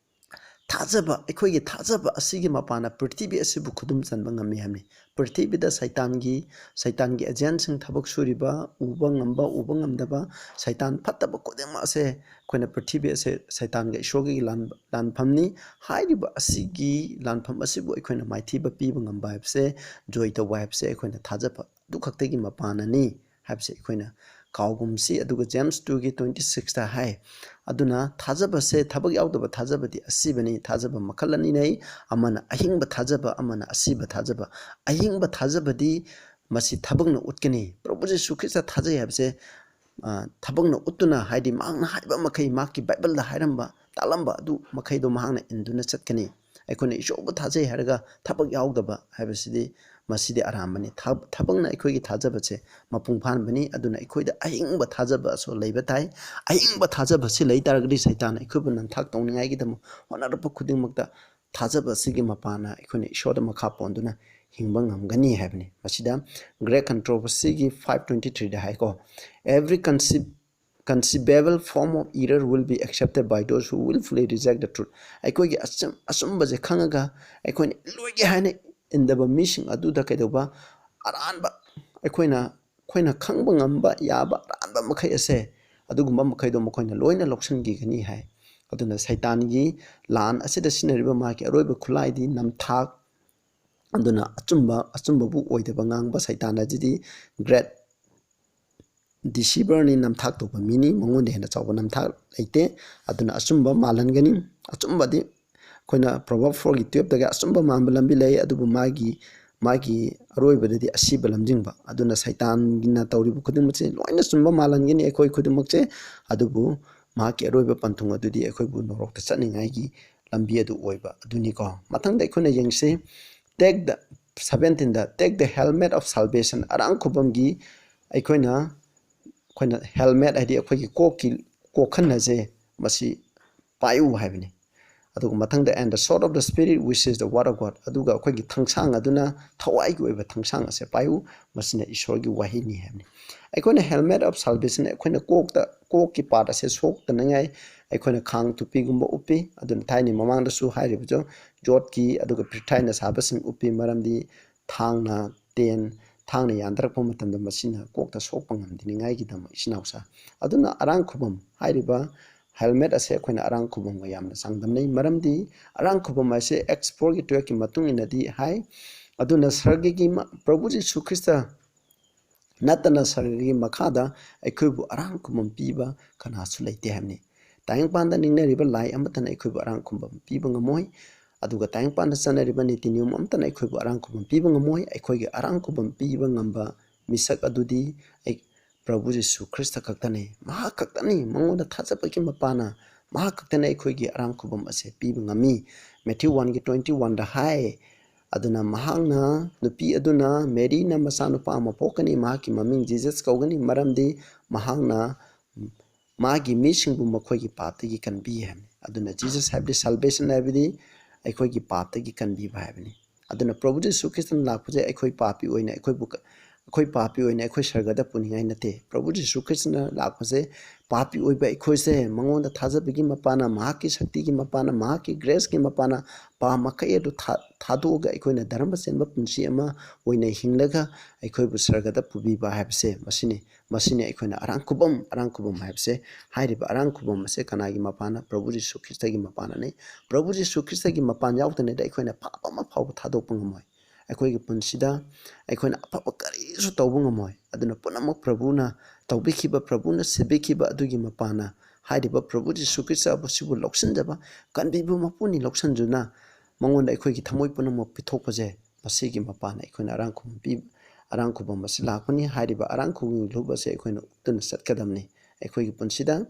ꯊꯥꯖꯕ, ꯑꯩꯈꯣꯏꯒꯤ ꯊꯥꯖꯕ ꯑꯁꯤꯒꯤ ꯃꯄꯥꯟꯅ ꯄ꯭ꯔꯤꯊꯤꯕꯤ ꯑꯁꯤꯕꯨ ꯈꯨꯗꯨꯝ ꯆꯟꯕ ꯉꯝꯃꯤ ꯍꯥꯏꯕꯅꯤ꯫ ꯄ꯭ꯔꯤꯊꯤꯕꯤꯗ ꯁꯩꯇꯥꯟꯒꯤ, ꯁꯩꯇꯥꯟꯒꯤ ꯑꯦꯖꯦꯟꯁꯤꯡ ꯊꯕꯛ ꯁꯨꯔꯤꯕ, ꯎꯕ ꯉꯝꯕ, ꯎꯕ ꯉꯝꯗꯕ, ꯁꯩꯇꯥꯟ ꯐꯠꯇꯕ ꯈꯨꯗꯤꯡꯃꯛ ꯑꯁꯦ ꯑꯩꯈꯣꯏꯅ ꯄ꯭ꯔꯤꯊꯤꯕꯤ ꯑꯁꯦ ꯁꯩꯇꯥꯟꯒ ꯏꯁꯣꯔꯒꯤ ꯂꯥꯟ-, ꯂꯥꯟꯐꯝꯅꯤ꯫ ꯍꯥꯏꯔꯤꯕ ꯑꯁꯤꯒꯤ ꯂꯥꯟꯐꯝ ꯑꯁꯤꯕꯨ ꯑꯩꯈꯣꯏꯅ ꯃꯥꯏꯊꯤꯕ ꯄꯤꯕ ꯉꯝꯕ ꯍꯥꯏꯕꯁꯦ, ꯖꯣꯏ ꯇꯧꯕ ꯍꯥꯏꯕꯁꯦ ꯑꯩꯈꯣꯏꯅ ꯊꯥꯖꯕ ꯑꯗꯨ ꯈꯛꯇꯒꯤ ꯃꯄꯥꯟꯅꯅꯤ ꯍꯥꯏꯕꯁꯦ ꯑꯩꯈꯣꯏꯅ ꯀꯥꯎꯒꯨꯝꯁꯤ꯫ ꯑꯗꯨꯒ James two ꯒꯤ twenty six ꯇ ꯍꯥꯏ, "ꯑꯗꯨꯅ ꯊꯥꯖꯕꯁꯦ, ꯊꯕꯛ ꯌꯥꯎꯗꯕ ꯊꯥꯖꯕꯗꯤ ꯑꯁꯤꯕꯅꯤ꯫" ꯊꯥꯖꯕ ꯃꯈꯜ ꯑꯅꯤ ꯂꯩ, ꯑꯃꯅ ꯑꯍꯤꯡꯕ ꯊꯥꯖꯕ, ꯑꯃꯅ ꯑꯁꯤꯕ ꯊꯥꯖꯕ꯫ ꯑꯍꯤꯡꯕ ꯊꯥꯖꯕꯗꯤ ꯃꯁꯤ ꯊꯕꯛꯅ ꯎꯠꯀꯅꯤ꯫ ꯄ꯭ꯔꯚꯨ ꯖꯤꯁꯨ ꯈ꯭ꯔꯤꯁꯇ ꯊꯥꯖꯩ ꯍꯥꯏꯕꯁꯦ, ꯑ, ꯊꯕꯛꯅ ꯎꯠꯇꯨꯅ, ꯍꯥꯏꯗꯤ ꯃꯍꯥꯛꯅ ꯍꯥꯏꯕ ꯃꯈꯩ, ꯃꯍꯥꯛꯀꯤ ꯕꯥꯏꯕꯜꯗ ꯍꯥꯏꯔꯝꯕ, ꯇꯥꯛꯂꯝꯕ ꯑꯗꯨ ꯃꯈꯩꯗꯣ ꯃꯍꯥꯛꯅ ꯏꯟꯗꯨꯅ ꯆꯠꯀꯅꯤ꯫ ꯑꯩꯈꯣꯏꯅ ꯏꯁꯣꯔꯕꯨ ꯊꯥꯖꯩ ꯍꯥꯏꯔꯒ ꯊꯕꯛ ꯌꯥꯎꯗꯕ ꯍꯥꯏꯕꯁꯤꯗꯤ, ꯃꯁꯤꯗꯤ ꯑꯔꯥꯟꯕꯅꯤ꯫ ꯊ-, ꯊꯕꯛꯅ ꯑꯩꯈꯣꯏꯒꯤ ꯊꯥꯖꯕꯁꯦ ꯃꯄꯨꯡ ꯐꯥꯍꯟꯕꯅꯤ꯫ ꯑꯗꯨꯅ ꯑꯩꯈꯣꯏꯗ ꯑꯍꯤꯡꯕ ꯊꯥꯖꯕꯁꯨ ꯂꯩꯕ ꯇꯥꯏ꯫ ꯑꯍꯤꯡꯕ ꯊꯥꯖꯕꯁꯤ ꯂꯩ ꯇꯥꯔꯒꯗꯤ ꯁꯩꯇꯥꯟꯅ ꯑꯩꯈꯣꯏꯕꯨ ꯅꯝꯊꯥꯛ ꯇꯧꯅꯤꯡꯉꯥꯏꯒꯤꯗꯃꯛ ꯍꯣꯠꯅꯔꯛꯄ ꯈꯨꯗꯤꯡꯃꯛꯇ ꯊꯥꯖꯕ ꯑꯁꯤꯒꯤ ꯃꯄꯥꯟꯅ ꯑꯩꯈꯣꯏꯅ ꯏꯁꯣꯔꯗ ꯃꯈꯥ ꯄꯣꯟꯗꯨꯅ ꯍꯤꯡꯕ ꯉꯝꯒꯅꯤ ꯍꯥꯏꯕꯅꯤ꯫ ꯃꯁꯤꯗ Great Controversy ꯒꯤ five twenty three ꯗ ꯍꯥꯏꯀꯣ, "Every conceive-, conceivable form of error will be accepted by those who willfully reject the truth." ꯑꯩꯈꯣꯏꯒꯤ ꯑꯆꯨꯝ-, ꯑꯆꯨꯝꯕꯁꯦ ꯈꯪꯉꯒ ꯑꯩꯈꯣꯏꯅ ꯂꯣꯏꯒꯦ ꯍꯥꯏꯅ ꯏꯟꯗꯕ ꯃꯤꯁꯤꯡ ꯑꯗꯨꯗ ꯀꯩꯗꯧꯕ, ꯑꯔꯥꯟꯕ, ꯑꯩꯈꯣꯏꯅ, ꯑꯩꯈꯣꯏꯅ ꯈꯪꯕ ꯉꯝꯕ ꯌꯥꯕ ꯑꯔꯥꯟꯕ ꯃꯈꯩ ꯑꯁꯦ ꯑꯗꯨꯒꯨꯝꯕ ꯃꯈꯩꯗꯣ ꯃꯈꯣꯏꯅ ꯂꯣꯏꯅ ꯂꯧꯁꯤꯟꯈꯤꯒꯅꯤ ꯍꯥꯏ꯫ ꯑꯗꯨꯅ ꯁꯩꯇꯥꯟꯒꯤ ꯂꯥꯟ ꯑꯁꯤꯗ ꯁꯤꯖꯤꯟꯅꯔꯤꯕ ꯃꯍꯥꯛꯀꯤ ꯑꯔꯣꯏꯕ ꯈꯨꯠꯂꯥꯏꯗꯤ ꯅꯝꯊꯥꯛ꯫ ꯑꯗꯨꯅ ꯑꯆꯨꯝꯕ, ꯑꯆꯨꯝꯕꯕꯨ ꯑꯣꯏꯗꯕ ꯉꯥꯡꯕ ꯁꯩꯇꯥꯟ ꯑꯁꯤꯗꯤ great deceiverꯅꯤ, ꯅꯝꯊꯥꯛ ꯇꯧꯕ ꯃꯤꯅꯤ, ꯃꯉꯣꯟꯗ ꯍꯦꯟꯅ ꯆꯥꯎꯕ ꯅꯝꯊꯥꯛ ꯂꯩꯇꯦ꯫ ꯑꯗꯨꯅ ꯑꯆꯨꯝꯕ ꯃꯥꯜꯍꯟꯒꯅꯤ꯫ ꯑꯆꯨꯝꯕꯗꯤ ꯑꯩꯈꯣꯏꯅ Proverb fourꯒꯤ twelveꯇꯒ ꯑꯆꯨꯝꯕ ꯃꯥꯟꯕ ꯂꯝꯕꯤ ꯂꯩ, ꯑꯗꯨꯕꯨ ꯃꯥꯒꯤ, ꯃꯥꯒꯤ ꯑꯔꯣꯏꯕꯗꯗꯤ ꯑꯁꯤꯕ ꯂꯝꯖꯤꯡꯕ꯫ ꯑꯗꯨꯅ ꯁꯩꯇꯥꯟꯒꯤꯅ ꯇꯧꯔꯤꯕ ꯈꯨꯗꯤꯡꯃꯛꯁꯦ ꯂꯣꯏꯅ ꯆꯨꯝꯕ ꯃꯥꯜꯍꯟꯒꯅꯤ ꯑꯩꯈꯣꯏ ꯈꯨꯗꯤꯡꯃꯛꯁꯦ꯫ ꯑꯗꯨꯕꯨ ꯃꯍꯥꯛꯀꯤ ꯑꯔꯣꯏꯕ ꯄꯟꯊꯨꯡ ꯑꯗꯨꯗꯤ ꯑꯩꯈꯣꯏꯕꯨ ꯅꯣꯔꯣꯛꯇ ꯆꯠꯅꯤꯡꯉꯥꯏꯒꯤ ꯂꯝꯕꯤ ꯑꯗꯨ ꯑꯣꯏꯕ ꯑꯗꯨꯅꯤꯀꯣ꯫ ꯃꯊꯪꯗ ꯑꯩꯈꯣꯏꯅ ꯌꯦꯡꯁꯤ, take the, seventeenꯗ, take the helmet of salvation, ꯑꯔꯥꯡ ꯈꯨꯕꯝꯒꯤ ꯑꯩꯈꯣꯏꯅ, ꯑꯩꯈꯣꯏꯅ helmet ꯍꯥꯏꯗꯤ ꯑꯩꯈꯣꯏꯒꯤ ꯀꯣꯛꯀꯤ ꯀꯣꯛꯈꯟ ꯑꯁꯦ ꯃꯁꯤ ꯄꯥꯏꯌꯨ ꯍꯥꯏꯕꯅꯤ꯫ ꯑꯗꯨꯒ ꯃꯊꯪꯗ, and the sword of the Spirit, which is the word of God, ꯑꯗꯨꯒ ꯑꯩꯈꯣꯏꯒꯤ ꯊꯥꯡꯁꯥꯡ ꯑꯗꯨꯅ ꯊꯋꯥꯏꯒꯤ ꯑꯣꯏꯕ ꯊꯥꯡꯁꯥꯡ ꯑꯁꯦ ꯄꯥꯏꯌꯨ, ꯃꯁꯤꯅ ꯏꯁꯣꯔꯒꯤ ꯋꯥꯍꯩꯅꯤ ꯍꯥꯏꯕꯅꯤ꯫ ꯑꯩꯈꯣꯏꯅ helmet of salvation, ꯑꯩꯈꯣꯏꯅ ꯀꯣꯛꯇ, ꯀꯣꯛꯀꯤ part ꯑꯁꯦ ꯁꯣꯛꯇꯅꯉꯥꯏ ꯑꯩꯈꯣꯏꯅ ꯈꯥꯡ ꯇꯨꯄꯤꯒꯨꯝꯕ ꯎꯞꯄꯤ꯫ ꯑꯗꯨꯅ ꯊꯥꯏꯅ ꯃꯃꯥꯡꯗꯁꯨ ꯍꯥꯏꯔꯤꯕꯗꯣ ꯌꯣꯠꯀꯤ ꯑꯗꯨꯒ ꯄ꯭ꯔꯤꯊꯥꯏꯅ ꯁꯥꯕꯁꯤꯡ ꯎꯞꯄꯤ, ꯃꯔꯝꯗꯤ ꯊꯥꯡꯅ, ꯇꯦꯟ, ꯊꯥꯡꯅ ꯌꯥꯟꯊꯔꯛꯄ ꯃꯇꯝꯗ ꯃꯁꯤꯅ ꯀꯣꯛꯇ ꯁꯣꯛꯄ ꯉꯝꯗꯅꯤꯡꯉꯥꯏꯒꯤꯗꯃꯛ, ꯏꯆꯤꯟ ꯏꯅꯥꯎꯁꯥ꯫ ꯑꯗꯨꯅ ꯑꯔꯥꯡ ꯈꯨꯕꯝ ꯍꯥꯏꯔꯤꯕ helmet ꯑꯁꯦ ꯑꯩꯈꯣꯏꯅ ꯑꯔꯥꯡ ꯈꯨꯕꯝꯒ ꯌꯥꯝꯅ ꯆꯥꯡꯗꯝꯅꯩ, ꯃꯔꯝꯗꯤ ꯑꯔꯥꯡ ꯈꯨꯕꯝ ꯍꯥꯏꯁꯦ Acts fourꯒꯤ twelveꯀꯤ ꯃꯇꯨꯡ ꯏꯟꯅꯗꯤ ꯍꯥꯏ, ꯑꯗꯨꯅ ꯁꯔꯒꯒꯤ ꯃ-, ꯄ꯭ꯔꯚꯨ ꯖꯤꯁꯨ ꯈ꯭ꯔꯤꯁꯇ ꯅꯠꯇꯅ ꯁꯔꯒꯒꯤ ꯃꯈꯥꯗ ꯑꯩꯈꯣꯏꯕꯨ ꯑꯔꯥꯡ ꯈꯨꯕꯝ ꯄꯤꯕ ꯀꯅꯥꯁꯨ ꯂꯩꯇꯦ ꯍꯥꯏꯕꯅꯤ꯫ ꯇꯥꯏꯕꯪꯄꯥꯟꯗ ꯅꯤꯡꯅꯔꯤꯕ ꯂꯥꯏ ꯑꯃꯠꯇꯅ ꯑꯩꯈꯣꯏꯕꯨ ꯑꯔꯥꯡ ꯈꯨꯕꯝ ꯄꯤꯕ ꯉꯝꯃꯣꯏ, ꯑꯗꯨꯒ ꯇꯥꯏꯕꯪꯄꯥꯟꯗ ꯆꯠꯅꯔꯤꯕ ꯅꯤꯇꯤ ꯅꯤꯌꯣꯝ ꯑꯃꯠꯇꯅ ꯑꯩꯈꯣꯏꯕꯨ ꯑꯔꯥꯡ ꯈꯨꯕꯝ ꯄꯤꯕ ꯉꯝꯃꯣꯏ꯫ ꯑꯩꯈꯣꯏꯒꯤ ꯑꯔꯥꯡ ꯈꯨꯕꯝ ꯄꯤꯕ ꯉꯝꯕ ꯃꯤꯁꯛ ꯑꯗꯨꯗꯤ ꯑꯩ, ꯄ꯭ꯔꯚꯨ ꯖꯤꯁꯨ ꯈ꯭ꯔꯤꯁꯇ ꯈꯛꯇꯅꯤ꯫ ꯃꯍꯥꯛ ꯈꯛꯇꯅꯤ, ꯃꯉꯣꯟꯗ ꯊꯥꯖꯕꯒꯤ ꯃꯄꯥꯅ ꯃꯍꯥꯛ ꯈꯛꯇꯅ ꯑꯩꯈꯣꯏꯒꯤ ꯑꯔꯥꯡ ꯈꯨꯕꯝ ꯑꯁꯦ ꯄꯤꯕ ꯉꯝꯃꯤ꯫ Matthew oneꯒꯤ twenty oneꯗ ꯍꯥꯏ, ꯑꯗꯨꯅ ꯃꯍꯥꯛꯅ, ꯅꯨꯄꯤ ꯑꯗꯨꯅ, ꯃꯦꯔꯤꯅ ꯃꯆꯥꯅꯨꯄꯥ ꯑꯃ ꯄꯣꯛꯀꯅꯤ, ꯃꯍꯥꯛꯀꯤ ꯃꯃꯤꯡ ꯖꯤꯖꯁ ꯀꯧꯒꯅꯤ, ꯃꯔꯝꯗꯤ ꯃꯍꯥꯛꯅ ꯃꯥꯒꯤ ꯃꯤꯁꯤꯡꯕꯨ ꯃꯈꯣꯏꯒꯤ ꯄꯥꯞꯇꯒꯤ ꯀꯟꯕꯤ ꯍꯥꯏꯕꯅꯤ꯫ ꯑꯗꯨꯅ ꯖꯤꯖꯁ ꯍꯥꯏꯕꯗꯤ salvation ꯍꯥꯏꯕꯗꯤ ꯑꯩꯈꯣꯏꯒꯤ ꯄꯥꯞꯇꯒꯤ ꯀꯟꯕꯤꯕ ꯍꯥꯏꯕꯅꯤ꯫ ꯑꯗꯨꯅ ꯄ꯭ꯔꯚꯨ ꯖꯤꯁꯨ ꯈ꯭ꯔꯤꯁꯇꯅ ꯂꯥꯛꯄꯁꯦ ꯑꯩꯈꯣꯏ ꯄꯥꯄꯤ ꯑꯣꯏꯅ ꯑꯩꯈꯣꯏꯕꯨ ꯀ-, ꯑꯩꯈꯣꯏ ꯄꯥꯄꯤ ꯑꯣꯏꯅ ꯑꯩꯈꯣꯏ ꯁꯔꯒꯗ ꯄꯨꯅꯤꯡꯉꯥꯏ ꯅꯠꯇꯦ꯫ ꯄ꯭ꯔꯚꯨ ꯖꯤꯁꯨ ꯈ꯭ꯔꯤꯁꯇꯅ ꯂꯥꯛꯄꯁꯦ ꯄꯥꯄꯤ ꯑꯣꯏꯕ ꯑꯩꯈꯣꯏꯁꯦ ꯃꯉꯣꯟꯗ ꯊꯥꯖꯕꯒꯤ ꯃꯄꯥꯅ, ꯃꯍꯥꯛꯀꯤ ꯁꯛꯇꯤꯒꯤ ꯃꯄꯥꯅ, ꯃꯍꯥꯛꯀꯤ ꯒ꯭ꯔꯦꯁꯀꯤ ꯃꯄꯥꯅ, ꯄꯥ ꯃꯈꯩ ꯑꯗꯨ ꯊꯥ-, ꯊꯥꯗꯣꯛꯑꯒ ꯑꯩꯈꯣꯏꯅ ꯙꯔꯃ ꯆꯦꯟꯕ ꯄꯨꯟꯁꯤ ꯑꯃ ꯑꯣꯏꯅ ꯍꯤꯡꯂꯒ ꯑꯩꯈꯣꯏꯕꯨ ꯁꯔꯒꯗ ꯄꯨꯕꯤꯕ ꯍꯥꯏꯕꯁꯦ ꯃꯁꯤꯅꯤ꯫ ꯃꯁꯤꯅꯤ ꯑꯩꯈꯣꯏꯅ ꯑꯔꯥꯡ ꯈꯨꯕꯝ, ꯑꯔꯥꯡ ꯈꯨꯕꯝ ꯍꯥꯏꯕꯁꯦ꯫ ꯍꯥꯏꯔꯤꯕ ꯑꯔꯥꯡ ꯈꯨꯕꯝ ꯑꯁꯦ ꯀꯅꯥꯒꯤ ꯃꯄꯥꯅ? ꯄ꯭ꯔꯚꯨ ꯖꯤꯁꯨ ꯈ꯭ꯔꯤꯁꯇꯒꯤ ꯃꯄꯥꯅꯅꯤ꯫ ꯄ꯭ꯔꯚꯨ ꯖꯤꯁꯨ ꯈ꯭ꯔꯤꯁꯇꯒꯤ ꯃꯄꯥꯟ ꯌꯥꯎꯗꯅꯗꯤ ꯑꯩꯈꯣꯏꯅ ꯄꯥꯞ ꯑꯃ ꯐꯥꯎꯕ ꯊꯥꯗꯣꯛꯄ ꯉꯝꯃꯣꯏ꯫ ꯑꯩꯈꯣꯏꯒꯤ ꯄꯨꯟꯁꯤꯗ ꯑꯩꯈꯣꯏꯅ ꯑꯐꯕ ꯀꯔꯤꯁꯨ ꯇꯧꯕ ꯉꯝꯃꯣꯏ꯫ ꯑꯗꯨꯅ ꯄꯨꯝꯅꯃꯛ ꯄ꯭ꯔꯚꯨꯅ ꯇꯧꯕꯤꯈꯤꯕ, ꯄ꯭ꯔꯚꯨꯅ ꯁꯤꯕꯤꯈꯤꯕ ꯑꯗꯨꯒꯤ ꯃꯄꯥꯅ ꯍꯥꯏꯔꯤꯕ ꯄ꯭ꯔꯚꯨ ꯖꯤꯁꯨ ꯈ꯭ꯔꯤꯁꯇ ꯑꯁꯤꯕꯨ ꯂꯧꯁꯤꯟꯖꯕ, ꯀꯟꯕꯤꯕ ꯃꯄꯨꯅꯤ꯫ ꯂꯧꯁꯤꯟꯗꯨꯅ ꯃꯉꯣꯟꯗ ꯑꯩꯈꯣꯏꯒꯤ ꯊꯃꯣꯏ ꯄꯨꯝꯅꯃꯛ ꯄꯤꯊꯣꯛꯄꯁꯦ, ꯃꯁꯤꯒꯤ ꯃꯄꯥꯟ ꯑꯩꯈꯣꯏꯅ ꯑꯔꯥꯡ ꯈꯨꯕꯝ ꯄꯤ-, ꯑꯔꯥꯡ ꯈꯨꯕꯝ ꯑꯁꯤ ꯂꯥꯛꯄꯅꯤ꯫ ꯍꯥꯏꯔꯤꯕ ꯑꯔꯥꯡ ꯈꯨꯕꯝꯒꯤ ꯂꯨꯞ ꯑꯁꯦ ꯑꯩꯈꯣꯏꯅ ꯎꯞꯇꯨꯅ ꯆꯠꯀꯗꯕꯅꯤ꯫ ꯑꯩꯈꯣꯏꯒꯤ ꯄꯨꯟꯁꯤꯗ,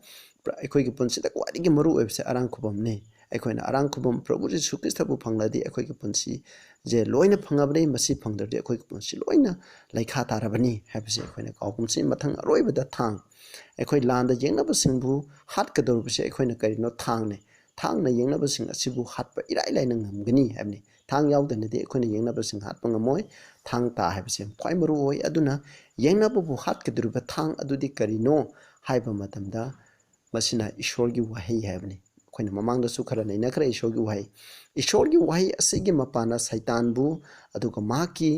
ꯑꯩꯈꯣꯏꯒꯤ ꯄꯨꯟꯁꯤꯗ ꯈ꯭ꯋꯥꯏꯗꯒꯤ ꯃꯔꯨ ꯑꯣꯏꯕꯁꯦ ꯑꯔꯥꯡ ꯈꯨꯕꯝꯅꯤ꯫ ꯑꯩꯈꯣꯏꯅ ꯑꯔꯥꯡ ꯈꯨꯕꯝ ꯄ꯭ꯔꯚꯨ ꯖꯤꯁꯨ ꯈ꯭ꯔꯤꯁꯇꯕꯨ ꯐꯪꯂꯗꯤ ꯑꯩꯈꯣꯏꯒꯤ ꯄꯨꯟꯁꯤꯁꯦ ꯂꯣꯏꯅ ꯐꯪꯉꯕꯅꯤ꯫ ꯃꯁꯤ ꯐꯪꯗ꯭ꯔꯗꯤ ꯑꯩꯈꯣꯏꯒꯤ ꯄꯨꯟꯁꯤ ꯂꯣꯏꯅ ꯂꯩꯈꯥ ꯇꯥꯔꯕꯅꯤ ꯍꯥꯏꯕꯁꯦ ꯑꯩꯈꯣꯏꯅ ꯀꯥꯎꯒꯨꯝꯁꯤ꯫ ꯃꯊꯪ ꯑꯔꯣꯏꯕꯗ ꯊꯥꯡ꯫ ꯑꯩꯈꯣꯏ ꯂꯥꯟꯗ ꯌꯦꯡꯅꯕꯁꯤꯡꯕꯨ ꯍꯥꯠꯀꯗꯧꯔꯤꯕꯁꯦ ꯑꯩꯈꯣꯏꯅ ꯀꯔꯤꯅꯣ? ꯊꯥꯡꯅꯦ꯫ ꯊꯥꯡꯅ ꯌꯦꯡꯅꯕꯁꯤꯡ ꯑꯁꯤꯕꯨ ꯍꯥꯠꯄ ꯏꯔꯥꯏ ꯂꯥꯏꯅ ꯉꯝꯒꯅꯤ ꯍꯥꯏꯕꯅꯤ꯫ ꯊꯥꯡ ꯌꯥꯎꯗꯅꯗꯤ ꯑꯩꯈꯣꯏꯅ ꯌꯦꯡꯅꯕꯁꯤꯡ ꯍꯥꯠꯄ ꯉꯝꯃꯣꯏ꯫ ꯊꯥꯡ ꯇꯥ ꯍꯥꯏꯕꯁꯤ ꯌꯥꯝ ꯈ꯭ꯋꯥꯏ ꯃꯔꯨ ꯑꯣꯏ꯫ ꯑꯗꯨꯅ ꯌꯦꯡꯅꯕꯕꯨ ꯍꯥꯠꯀꯗꯧꯔꯤꯕ ꯊꯥꯡ ꯑꯗꯨꯗꯤ ꯀꯔꯤꯅꯣ ꯍꯥꯏꯕ ꯃꯇꯝꯗ ꯃꯁꯤꯅ ꯏꯁꯣꯔꯒꯤ ꯋꯥꯍꯩ ꯍꯥꯏꯕꯅꯤ꯫ ꯑꯩꯈꯣꯏꯅ ꯃꯃꯥꯡꯗꯁꯨ ꯈꯔ ꯅꯩꯅꯈ꯭ꯔꯦ ꯏꯁꯣꯔꯒꯤ ꯋꯥꯍꯩ꯫ ꯏꯁꯣꯔꯒꯤ ꯋꯥꯍꯩ ꯑꯁꯤꯒꯤ ꯃꯄꯥꯟꯅ ꯁꯩꯇꯥꯟꯕꯨ, ꯑꯗꯨꯒ ꯃꯍꯥꯛꯀꯤ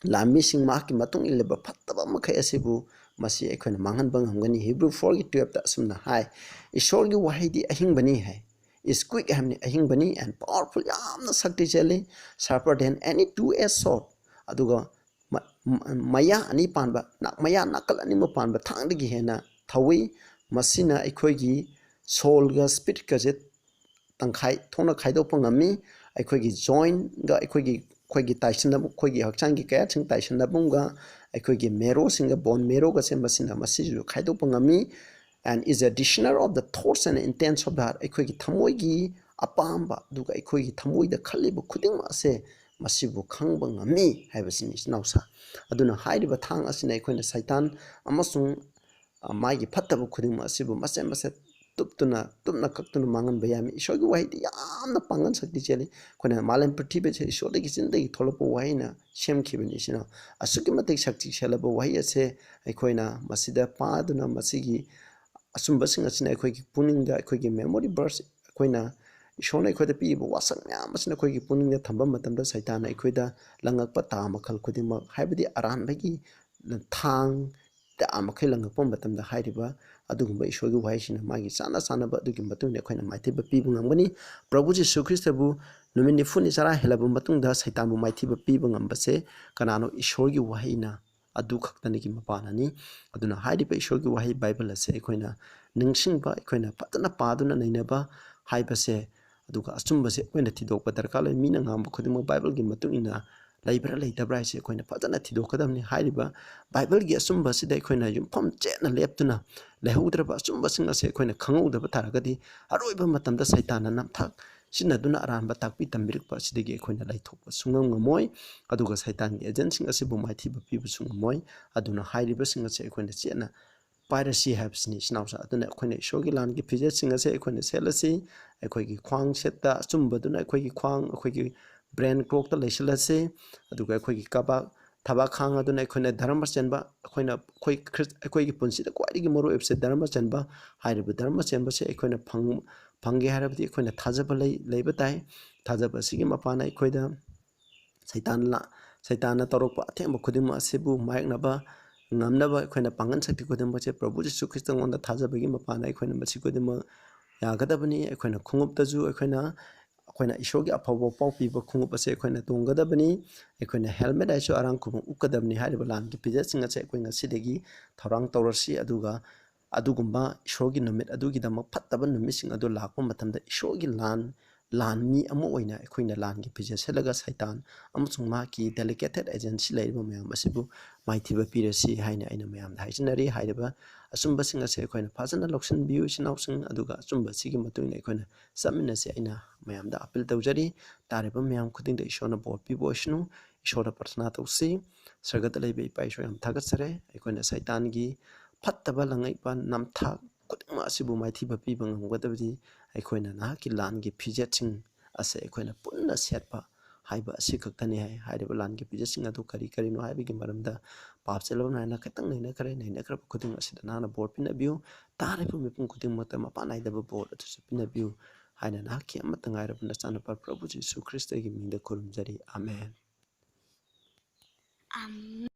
ꯂꯥꯟꯃꯤꯁꯤꯡ, ꯃꯍꯥꯛꯀꯤ ꯃꯇꯨꯡ ꯏꯜꯂꯤꯕ ꯐꯠꯇꯕ ꯃꯈꯩ ꯑꯁꯤꯕꯨ ꯃꯁꯤ ꯑꯩꯈꯣꯏꯅ ꯃꯥꯡꯍꯟꯕ ꯉꯝꯒꯅꯤ꯫ ꯍꯤꯕ꯭ꯔꯨ ꯐꯣꯔꯒꯤ ꯇꯨꯌꯦꯜꯞꯇ ꯑꯁꯨꯝꯅ ꯍꯥꯏ, "ꯏꯁꯣꯔꯒꯤ ꯋꯥꯍꯩꯗꯤ ꯑꯍꯤꯡꯕꯅꯤ" ꯍꯥꯏ, "is quick" ꯍꯥꯏꯕꯅꯤ, "ꯑꯍꯤꯡꯕꯅꯤ and powerful", ꯌꯥꯝꯅ ꯁꯛꯇꯤ ꯆꯦꯜꯂꯤ, "sharper than any two-edged sword", ꯑꯗꯨꯒ ꯃ-, ꯃ-, ꯃꯌꯥ ꯑꯅꯤ ꯄꯥꯟꯕ, ꯅꯥ-, ꯃꯌꯥ ꯅꯥꯀꯜ ꯑꯅꯤꯃꯛ ꯄꯥꯟꯕ ꯊꯥꯡꯗꯒꯤ ꯍꯦꯟꯅ ꯊꯧꯏ꯫ ꯃꯁꯤꯅ ꯑꯩꯈꯣꯏꯒꯤ ꯁꯣꯜꯒ ꯁ꯭ꯄꯤꯔꯤꯠꯀꯁꯦ ꯇꯪꯈꯥꯏ ꯊꯣꯛꯅ ꯈꯥꯏꯗꯣꯛꯄ ꯉꯝꯃꯤ꯫ ꯑꯩꯈꯣꯏꯒꯤ ꯖꯣꯏꯟꯒ ꯑꯩꯈꯣꯏꯒꯤ, ꯑꯩꯈꯣꯏꯒꯤ ꯇꯥꯏꯁꯟꯅꯕ, ꯑꯩꯈꯣꯏꯒꯤ ꯍꯛꯆꯥꯡꯒꯤ ꯀꯌꯥꯠꯁꯤꯡ ꯇꯥꯏꯁꯟꯅꯐꯝꯒ ꯑꯩꯈꯣꯏꯒꯤ ꯃꯦꯔꯣꯁꯤꯡꯒ, ꯕꯣꯟ ꯃꯦꯔꯣꯒꯁꯦ ꯃꯁꯤꯅ, ꯃꯁꯤꯁꯨ ꯈꯥꯏꯗꯣꯛꯄ ꯉꯝꯃꯤ꯫ And is a discerner of the thoughts and intents of the heart꯫ ꯑꯩꯈꯣꯏꯒꯤ ꯊꯃꯣꯏꯒꯤ ꯑꯄꯥꯝꯕ ꯑꯗꯨꯒ ꯑꯩꯈꯣꯏꯒꯤ ꯊꯃꯣꯏꯗ ꯈꯜꯂꯤꯕ ꯈꯨꯗꯤꯡꯃꯛ ꯑꯁꯦ ꯃꯁꯤꯕꯨ ꯈꯪꯕ ꯉꯝꯃꯤ ꯍꯥꯏꯕꯁꯤꯅꯤ, ꯏꯆꯤꯟ ꯏꯅꯥꯎꯁꯥ꯫ ꯑꯗꯨꯅ ꯍꯥꯏꯔꯤꯕ ꯊꯥꯡ ꯑꯁꯤꯅ ꯑꯩꯈꯣꯏꯅ ꯁꯩꯇꯥꯟ ꯑꯃꯁꯨꯡ, ꯑ, ꯃꯥꯒꯤ ꯐꯠꯇꯕ ꯈꯨꯗꯤꯡꯃꯛ ꯑꯁꯤꯕꯨ ꯃꯆꯦꯠ ꯃꯆꯦꯠ ꯇꯨꯞꯇꯨꯅ, ꯇꯨꯞꯅ ꯀꯛꯇꯨꯅ ꯃꯥꯡꯍꯟꯕ ꯌꯥꯔꯝꯃꯤ꯫ ꯏꯁꯣꯔꯒꯤ ꯋꯥꯍꯩꯗꯤ ꯌꯥꯝꯅ ꯄꯥꯡꯒꯜ ꯁꯛꯇꯤ ꯆꯦꯜꯂꯤ꯫ ꯑꯩꯈꯣꯏꯅ ꯃꯥꯂꯦꯝ ꯄ꯭ꯔꯤꯊꯤꯕꯤꯁꯦ ꯏꯁꯣꯔꯗꯒꯤ ꯆꯤꯟꯗꯒꯤ ꯊꯣꯛꯂꯛꯄ ꯋꯥꯍꯩꯅ ꯁꯦꯝꯈꯤꯕꯅꯤ꯫ ꯏꯆꯤꯟ ꯏꯅꯥꯎ, ꯑꯁꯨꯛꯀꯤ ꯃꯇꯤꯛ ꯁꯛꯇꯤ ꯆꯦꯜꯂꯕ ꯋꯥꯍꯩ ꯑꯁꯦ ꯑꯩꯈꯣꯏꯅ ꯃꯁꯤꯗ ꯄꯥꯗꯨꯅ, ꯃꯁꯤꯒꯤ ꯑꯆꯨꯝꯕꯁꯤꯡ ꯑꯁꯤꯅ ꯑꯩꯈꯣꯏꯒꯤ ꯄꯨꯛꯅꯤꯡꯗ, ꯑꯩꯈꯣꯏꯒꯤ memory verse, ꯑꯩꯈꯣꯏꯅ ꯏꯁꯣꯔꯅ ꯑꯩꯈꯣꯏꯗ ꯄꯤꯔꯤꯕ ꯋꯥꯁꯛ ꯃꯌꯥꯝ ꯑꯁꯤꯅ ꯑꯩꯈꯣꯏꯒꯤ ꯄꯨꯛꯅꯤꯡꯗ ꯊꯝꯕ ꯃꯇꯝꯗ, ꯁꯩꯇꯥꯟꯅ ꯑꯩꯈꯣꯏꯗ ꯂꯪꯉꯛꯄ ꯇꯥ ꯃꯈꯜ ꯈꯨꯗꯤꯡꯃꯛ, ꯍꯥꯏꯕꯗꯤ ꯑꯔꯥꯟꯕꯒꯤ ꯊꯥꯡ ꯇꯥ ꯃꯈꯩ ꯂꯪꯉꯛꯄ ꯃꯇꯝꯗ, ꯍꯥꯏꯔꯤꯕ ꯑꯗꯨꯒꯨꯝꯕ ꯏꯁꯣꯔꯒꯤ ꯋꯥꯍꯩꯁꯤꯅ ꯃꯥꯒꯤ ꯆꯥꯅ ꯆꯥꯅꯕ ꯑꯗꯨꯒꯤ ꯃꯇꯨꯡ ꯏꯟꯅ ꯑꯩꯈꯣꯏꯅ ꯃꯥꯏꯊꯤꯕ ꯄꯤꯕ ꯉꯝꯒꯅꯤ꯫ ꯄ꯭ꯔꯚꯨ ꯖꯤꯁꯨ ꯈ꯭ꯔꯤꯁꯇꯕꯨ ꯅꯨꯃꯤꯠ ꯅꯤꯐꯨꯅꯤ ꯆꯔꯥ ꯍꯦꯜꯂꯕ ꯃꯇꯨꯡꯗ ꯁꯩꯇꯥꯟꯕꯨ ꯃꯥꯏꯊꯤꯕ ꯄꯤꯕ ꯉꯝꯕꯁꯦ ꯀꯅꯥꯅꯣ? ꯏꯁꯣꯔꯒꯤ ꯋꯥꯍꯩꯅ ꯑꯗꯨ ꯈꯛꯇꯅꯤꯒꯤ ꯃꯄꯥꯟꯅꯅꯤ꯫ ꯑꯗꯨꯅ ꯍꯥꯏꯔꯤꯕ ꯏꯁꯣꯔꯒꯤ ꯋꯥꯍꯩ ꯕꯥꯏꯕꯜ ꯑꯁꯦ ꯑꯩꯈꯣꯏꯅ ꯅꯤꯡꯁꯤꯡꯕ, ꯑꯩꯈꯣꯏꯅ ꯐꯖꯅ ꯄꯥꯗꯨꯅ ꯅꯩꯅꯕ ꯍꯥꯏꯕꯁꯦ, ꯑꯗꯨꯒ ꯑꯆꯨꯝꯕꯁꯦ ꯑꯩꯈꯣꯏꯅ ꯊꯤꯗꯣꯛꯄ ꯗꯔꯀꯥꯔ ꯂꯩ꯫ ꯃꯤꯅ ꯉꯥꯡꯕ ꯈꯨꯗꯤꯡꯃꯛ ꯕꯥꯏꯕꯜꯒꯤ ꯃꯇꯨꯡ ꯏꯟꯅ ꯂꯩꯕ꯭ꯔꯥ ꯂꯩꯇꯕ꯭ꯔꯥ ꯍꯥꯏꯁꯦ ꯑꯩꯈꯣꯏꯅ ꯐꯖꯅ ꯊꯤꯗꯣꯛꯀꯗꯕꯅꯤ꯫ ꯍꯥꯏꯔꯤꯕ ꯕꯥꯏꯕꯜꯒꯤ ꯑꯆꯨꯝꯕꯁꯤꯗ ꯑꯩꯈꯣꯏꯅ ꯌꯨꯝꯐꯝ ꯆꯦꯠꯅ ꯂꯦꯞꯇꯨꯅ ꯂꯩꯍꯧꯗ꯭ꯔꯕ ꯑꯆꯨꯝꯕꯁꯤꯡ ꯑꯁꯦ ꯑꯩꯈꯣꯏꯅ ꯈꯪꯍꯧꯗꯕ ꯇꯥꯔꯒꯗꯤ, ꯑꯔꯣꯏꯕ ꯃꯇꯝꯗ ꯁꯩꯇꯥꯟꯅ ꯅꯝꯊꯥꯛ ꯁꯤꯖꯤꯟꯅꯗꯨꯅ ꯑꯔꯥꯟꯕ ꯇꯥꯛꯄꯤ ꯇꯝꯕꯤꯔꯛꯄ ꯑꯁꯤꯗꯒꯤ ꯑꯩꯈꯣꯏꯅ ꯂꯩꯊꯣꯛꯄ ꯁꯨꯡꯉꯝ ꯉꯝꯃꯣꯏ꯫ ꯑꯗꯨꯒ ꯁꯩꯇꯥꯟꯒꯤ ꯑꯦꯖꯦꯟꯁꯤꯡ ꯑꯁꯤꯕꯨ ꯃꯥꯏꯊꯤꯕ ꯄꯤꯕꯁꯨ ꯉꯝꯃꯣꯏ꯫ ꯑꯗꯨꯅ ꯍꯥꯏꯔꯤꯕꯁꯤꯡ ꯑꯁꯦ ꯑꯩꯈꯣꯏꯅ ꯆꯦꯠꯅ ꯄꯥꯏꯔꯁꯤ ꯍꯥꯏꯕꯁꯤꯅꯤ, ꯏꯆꯤꯟ ꯏꯅꯥꯎꯁꯥ꯫ ꯑꯗꯨꯅ ꯑꯩꯈꯣꯏꯅ ꯏꯁꯣꯔꯒꯤ ꯂꯥꯟꯒꯤ ꯐꯤꯖꯦꯠꯁꯤꯡ ꯑꯁꯦ ꯑꯩꯈꯣꯏꯅ ꯁꯦꯠꯂꯁꯤ꯫ ꯑꯩꯈꯣꯏꯒꯤ ꯈ꯭ꯋꯥꯡ ꯁꯦꯠꯇ ꯑꯆꯨꯝꯕꯗꯨꯅ ꯑꯩꯈꯣꯏꯒꯤ ꯈ꯭ꯋꯥꯡ, ꯑꯩꯈꯣꯏꯒꯤ brain ꯀ꯭ꯔꯣꯛꯇ ꯂꯩꯁꯤꯜꯂꯁꯤ꯫ ꯑꯗꯨꯒ ꯑꯩꯈꯣꯏꯒꯤ ꯀꯕꯥꯛ, ꯊꯕꯥꯛ ꯈꯥꯡ ꯑꯗꯨꯅ ꯑꯩꯈꯣꯏꯅ ꯙꯔꯃ ꯆꯦꯟꯕ, ꯑꯩꯈꯣꯏꯅ, ꯑꯩꯈꯣꯏ ꯈ꯭ꯔꯤꯁ-, ꯑꯩꯈꯣꯏꯒꯤ ꯄꯨꯟꯁꯤꯗ ꯈ꯭ꯋꯥꯏꯗꯒꯤ ꯃꯔꯨ ꯑꯣꯏꯕꯁꯦ ꯙꯔꯃ ꯆꯦꯟꯕ꯫ ꯍꯥꯏꯔꯤꯕ ꯙꯔꯃ ꯆꯦꯟꯕꯁꯦ ꯑꯩꯈꯣꯏꯅ ꯐꯪ-, ꯐꯪꯒꯦ ꯍꯥꯏꯔꯕꯗꯤ ꯑꯩꯈꯣꯏꯅ ꯊꯥꯖꯕ ꯂꯩ-, ꯂꯩꯕ ꯇꯥꯏ꯫ ꯊꯥꯖꯕ ꯑꯁꯤꯒꯤ ꯃꯄꯥꯟꯅ ꯑꯩꯈꯣꯏꯗ ꯁꯩꯇꯥꯟ ꯂꯥ-, ꯁꯩꯇꯥꯟꯅ ꯇꯧꯔꯛꯄ ꯑꯊꯦꯡꯕ ꯈꯨꯗꯤꯡꯃꯛ ꯑꯁꯤꯕꯨ ꯃꯥꯌꯣꯛꯅꯕ ꯉꯝꯅꯕ ꯑꯩꯈꯣꯏꯅ ꯄꯥꯡꯒꯜ ꯁꯛꯇꯤ ꯈꯨꯗꯤꯡꯃꯛꯁꯦ ꯄ꯭ꯔꯚꯨ ꯖꯤꯁꯨ ꯈ꯭ꯔꯤꯁꯇꯉꯣꯟꯗ ꯊꯥꯖꯕꯒꯤ ꯃꯄꯥꯟꯗ ꯑꯩꯈꯣꯏꯅ ꯃꯁꯤ ꯈꯨꯗꯤꯡꯃꯛ ꯌꯥꯒꯗꯕꯅꯤ꯫ ꯑꯩꯈꯣꯏꯅ ꯈꯣꯡꯎꯞꯇꯁꯨ ꯑꯩꯈꯣꯏꯅ, ꯑꯩꯈꯣꯏꯅ ꯏꯁꯣꯔꯒꯤ ꯑꯐꯕ ꯄꯥꯎ ꯄꯤꯕ ꯈꯣꯡꯎꯞ ꯑꯁꯦ ꯑꯩꯈꯣꯏꯅ ꯇꯣꯡꯒꯗꯕꯅꯤ꯫ ꯑꯩꯈꯣꯏꯅ helmet ꯍꯥꯏꯁꯨ ꯑꯔꯥꯡ ꯈꯨꯕꯝ ꯎꯞꯀꯗꯕꯅꯤ꯫ ꯍꯥꯏꯔꯤꯕ ꯂꯥꯟꯒꯤ ꯐꯤꯖꯦꯠꯁꯤꯡ ꯑꯁꯦ ꯑꯩꯈꯣꯏ ꯉꯁꯤꯗꯒꯤ ꯊꯧꯔꯥꯡ ꯇꯧꯔꯁꯤ꯫ ꯑꯗꯨꯒ ꯑꯗꯨꯒꯨꯝꯕ ꯏꯁꯣꯔꯒꯤ ꯅꯨꯃꯤꯠ ꯑꯗꯨꯒꯤꯗꯃꯛ ꯐꯠꯇꯕ ꯅꯨꯃꯤꯠꯁꯤꯡ ꯑꯗꯨ ꯂꯥꯛꯄ ꯃꯇꯝꯗ ꯏꯁꯣꯔꯒꯤ ꯂꯥꯟ, ꯂꯥꯟꯃꯤ ꯑꯃ ꯑꯣꯏꯅ ꯑꯩꯈꯣꯏꯅ ꯂꯥꯟꯒꯤ ꯐꯤꯖꯦꯠ ꯁꯦꯠꯂꯒ ꯁꯩꯇꯥꯟ ꯑꯃꯁꯨꯡ ꯃꯍꯥꯛꯀꯤ delegated agency ꯂꯩꯔꯤꯕ ꯃꯌꯥꯝ ꯑꯁꯤꯕꯨ ꯃꯥꯏꯊꯤꯕ ꯄꯤꯔꯁꯤ ꯍꯥꯏꯅ ꯑꯩꯅ ꯃꯌꯥꯝꯗ ꯍꯥꯏꯖꯅꯔꯤ꯫ ꯍꯥꯏꯔꯤꯕ ꯑꯆꯨꯝꯕꯁꯤꯡ ꯑꯁꯦ ꯑꯩꯈꯣꯏꯅ ꯐꯖꯅ ꯂꯧꯁꯤꯟꯕꯤꯌꯨ, ꯏꯆꯤꯟ ꯏꯅꯥꯎꯁꯤꯡ, ꯑꯗꯨꯒ ꯑꯆꯨꯝꯕꯁꯤꯒꯤ ꯃꯇꯨꯡ ꯏꯟꯅ ꯑꯩꯈꯣꯏꯅ ꯆꯠꯃꯤꯟꯅꯁꯤ꯫ ꯑꯩꯅ ꯃꯌꯥꯝꯗ appeal ꯇꯧꯖꯔꯤ꯫ ꯇꯥꯔꯤꯕ ꯃꯌꯥꯝ ꯈꯨꯗꯤꯡꯗ ꯏꯁꯣꯔꯅ ꯕꯣꯔ ꯄꯤꯕ ꯑꯣꯏꯁꯅꯨ꯫ ꯏꯁꯣꯔꯗ ꯄ꯭ꯔꯊꯅꯥ ꯇꯧꯁꯤ꯫ ꯁꯔꯒꯗ ꯂꯩꯕ ꯏꯄꯥ ꯏꯁꯣꯔ, ꯌꯥꯝ ꯊꯥꯒꯠꯆꯔꯦ꯫ ꯑꯩꯈꯣꯏꯅ ꯁꯩꯇꯥꯟꯒꯤ ꯐꯠꯇꯕ ꯂꯪꯉꯛꯄ ꯅꯝꯊꯥꯛ ꯈꯨꯗꯤꯡꯃꯛ ꯑꯁꯤꯕꯨ ꯃꯥꯏꯊꯤꯕ ꯄꯤꯕ ꯉꯝꯒꯗꯕꯗꯤ ꯑꯩꯈꯣꯏꯅ ꯅꯍꯥꯛꯀꯤ ꯂꯥꯟꯒꯤ ꯐꯤꯖꯦꯠꯁꯤꯡ ꯑꯁꯦ ꯑꯩꯈꯣꯏꯅ ꯄꯨꯟꯅ ꯁꯦꯠꯄ ꯍꯥꯏꯕ ꯑꯁꯤ ꯈꯛꯇꯅꯤ ꯍꯥꯏ꯫ ꯍꯥꯏꯔꯤꯕ ꯂꯥꯟꯒꯤ ꯐꯤꯖꯦꯠꯁꯤꯡ ꯑꯗꯨ ꯀꯔꯤ ꯀꯔꯤꯅꯣ ꯍꯥꯏꯕꯒꯤ ꯃꯔꯝꯗ ꯄꯥꯞ ꯆꯦꯜꯂꯕ ꯅꯥꯏꯅ ꯈꯤꯇꯪ ꯅꯩꯅꯈ꯭ꯔꯦ꯫ ꯅꯩꯅꯈ꯭ꯔꯕ ꯈꯨꯗꯤꯡ ꯑꯁꯤꯗ ꯅꯍꯥꯛꯅ ꯕꯣꯔ ꯄꯤꯅꯕꯤꯌꯨ꯫ ꯇꯥꯔꯤꯕ ꯃꯤꯄꯨꯝ ꯈꯨꯗꯤꯡꯃꯛꯇ ꯃꯄꯥꯟ ꯅꯥꯏꯗꯕ ꯕꯣꯔ ꯑꯗꯨꯁꯨ ꯄꯤꯅꯕꯤꯌꯨ ꯍꯥꯏꯅ ꯅꯍꯥꯛꯀꯤ ꯑꯃꯠꯇ ꯉꯥꯏꯔꯕ ꯅꯆꯥꯅꯨꯄꯥ ꯄ꯭ꯔꯚꯨ ꯖꯤꯁꯨ ꯈ꯭ꯔꯤꯁꯇꯒꯤ ꯃꯤꯡꯗ ꯈꯨꯔꯨꯝꯖꯔꯤ꯫ ꯑꯥꯃꯦꯟ꯫ ꯑꯥꯃꯦꯟ꯫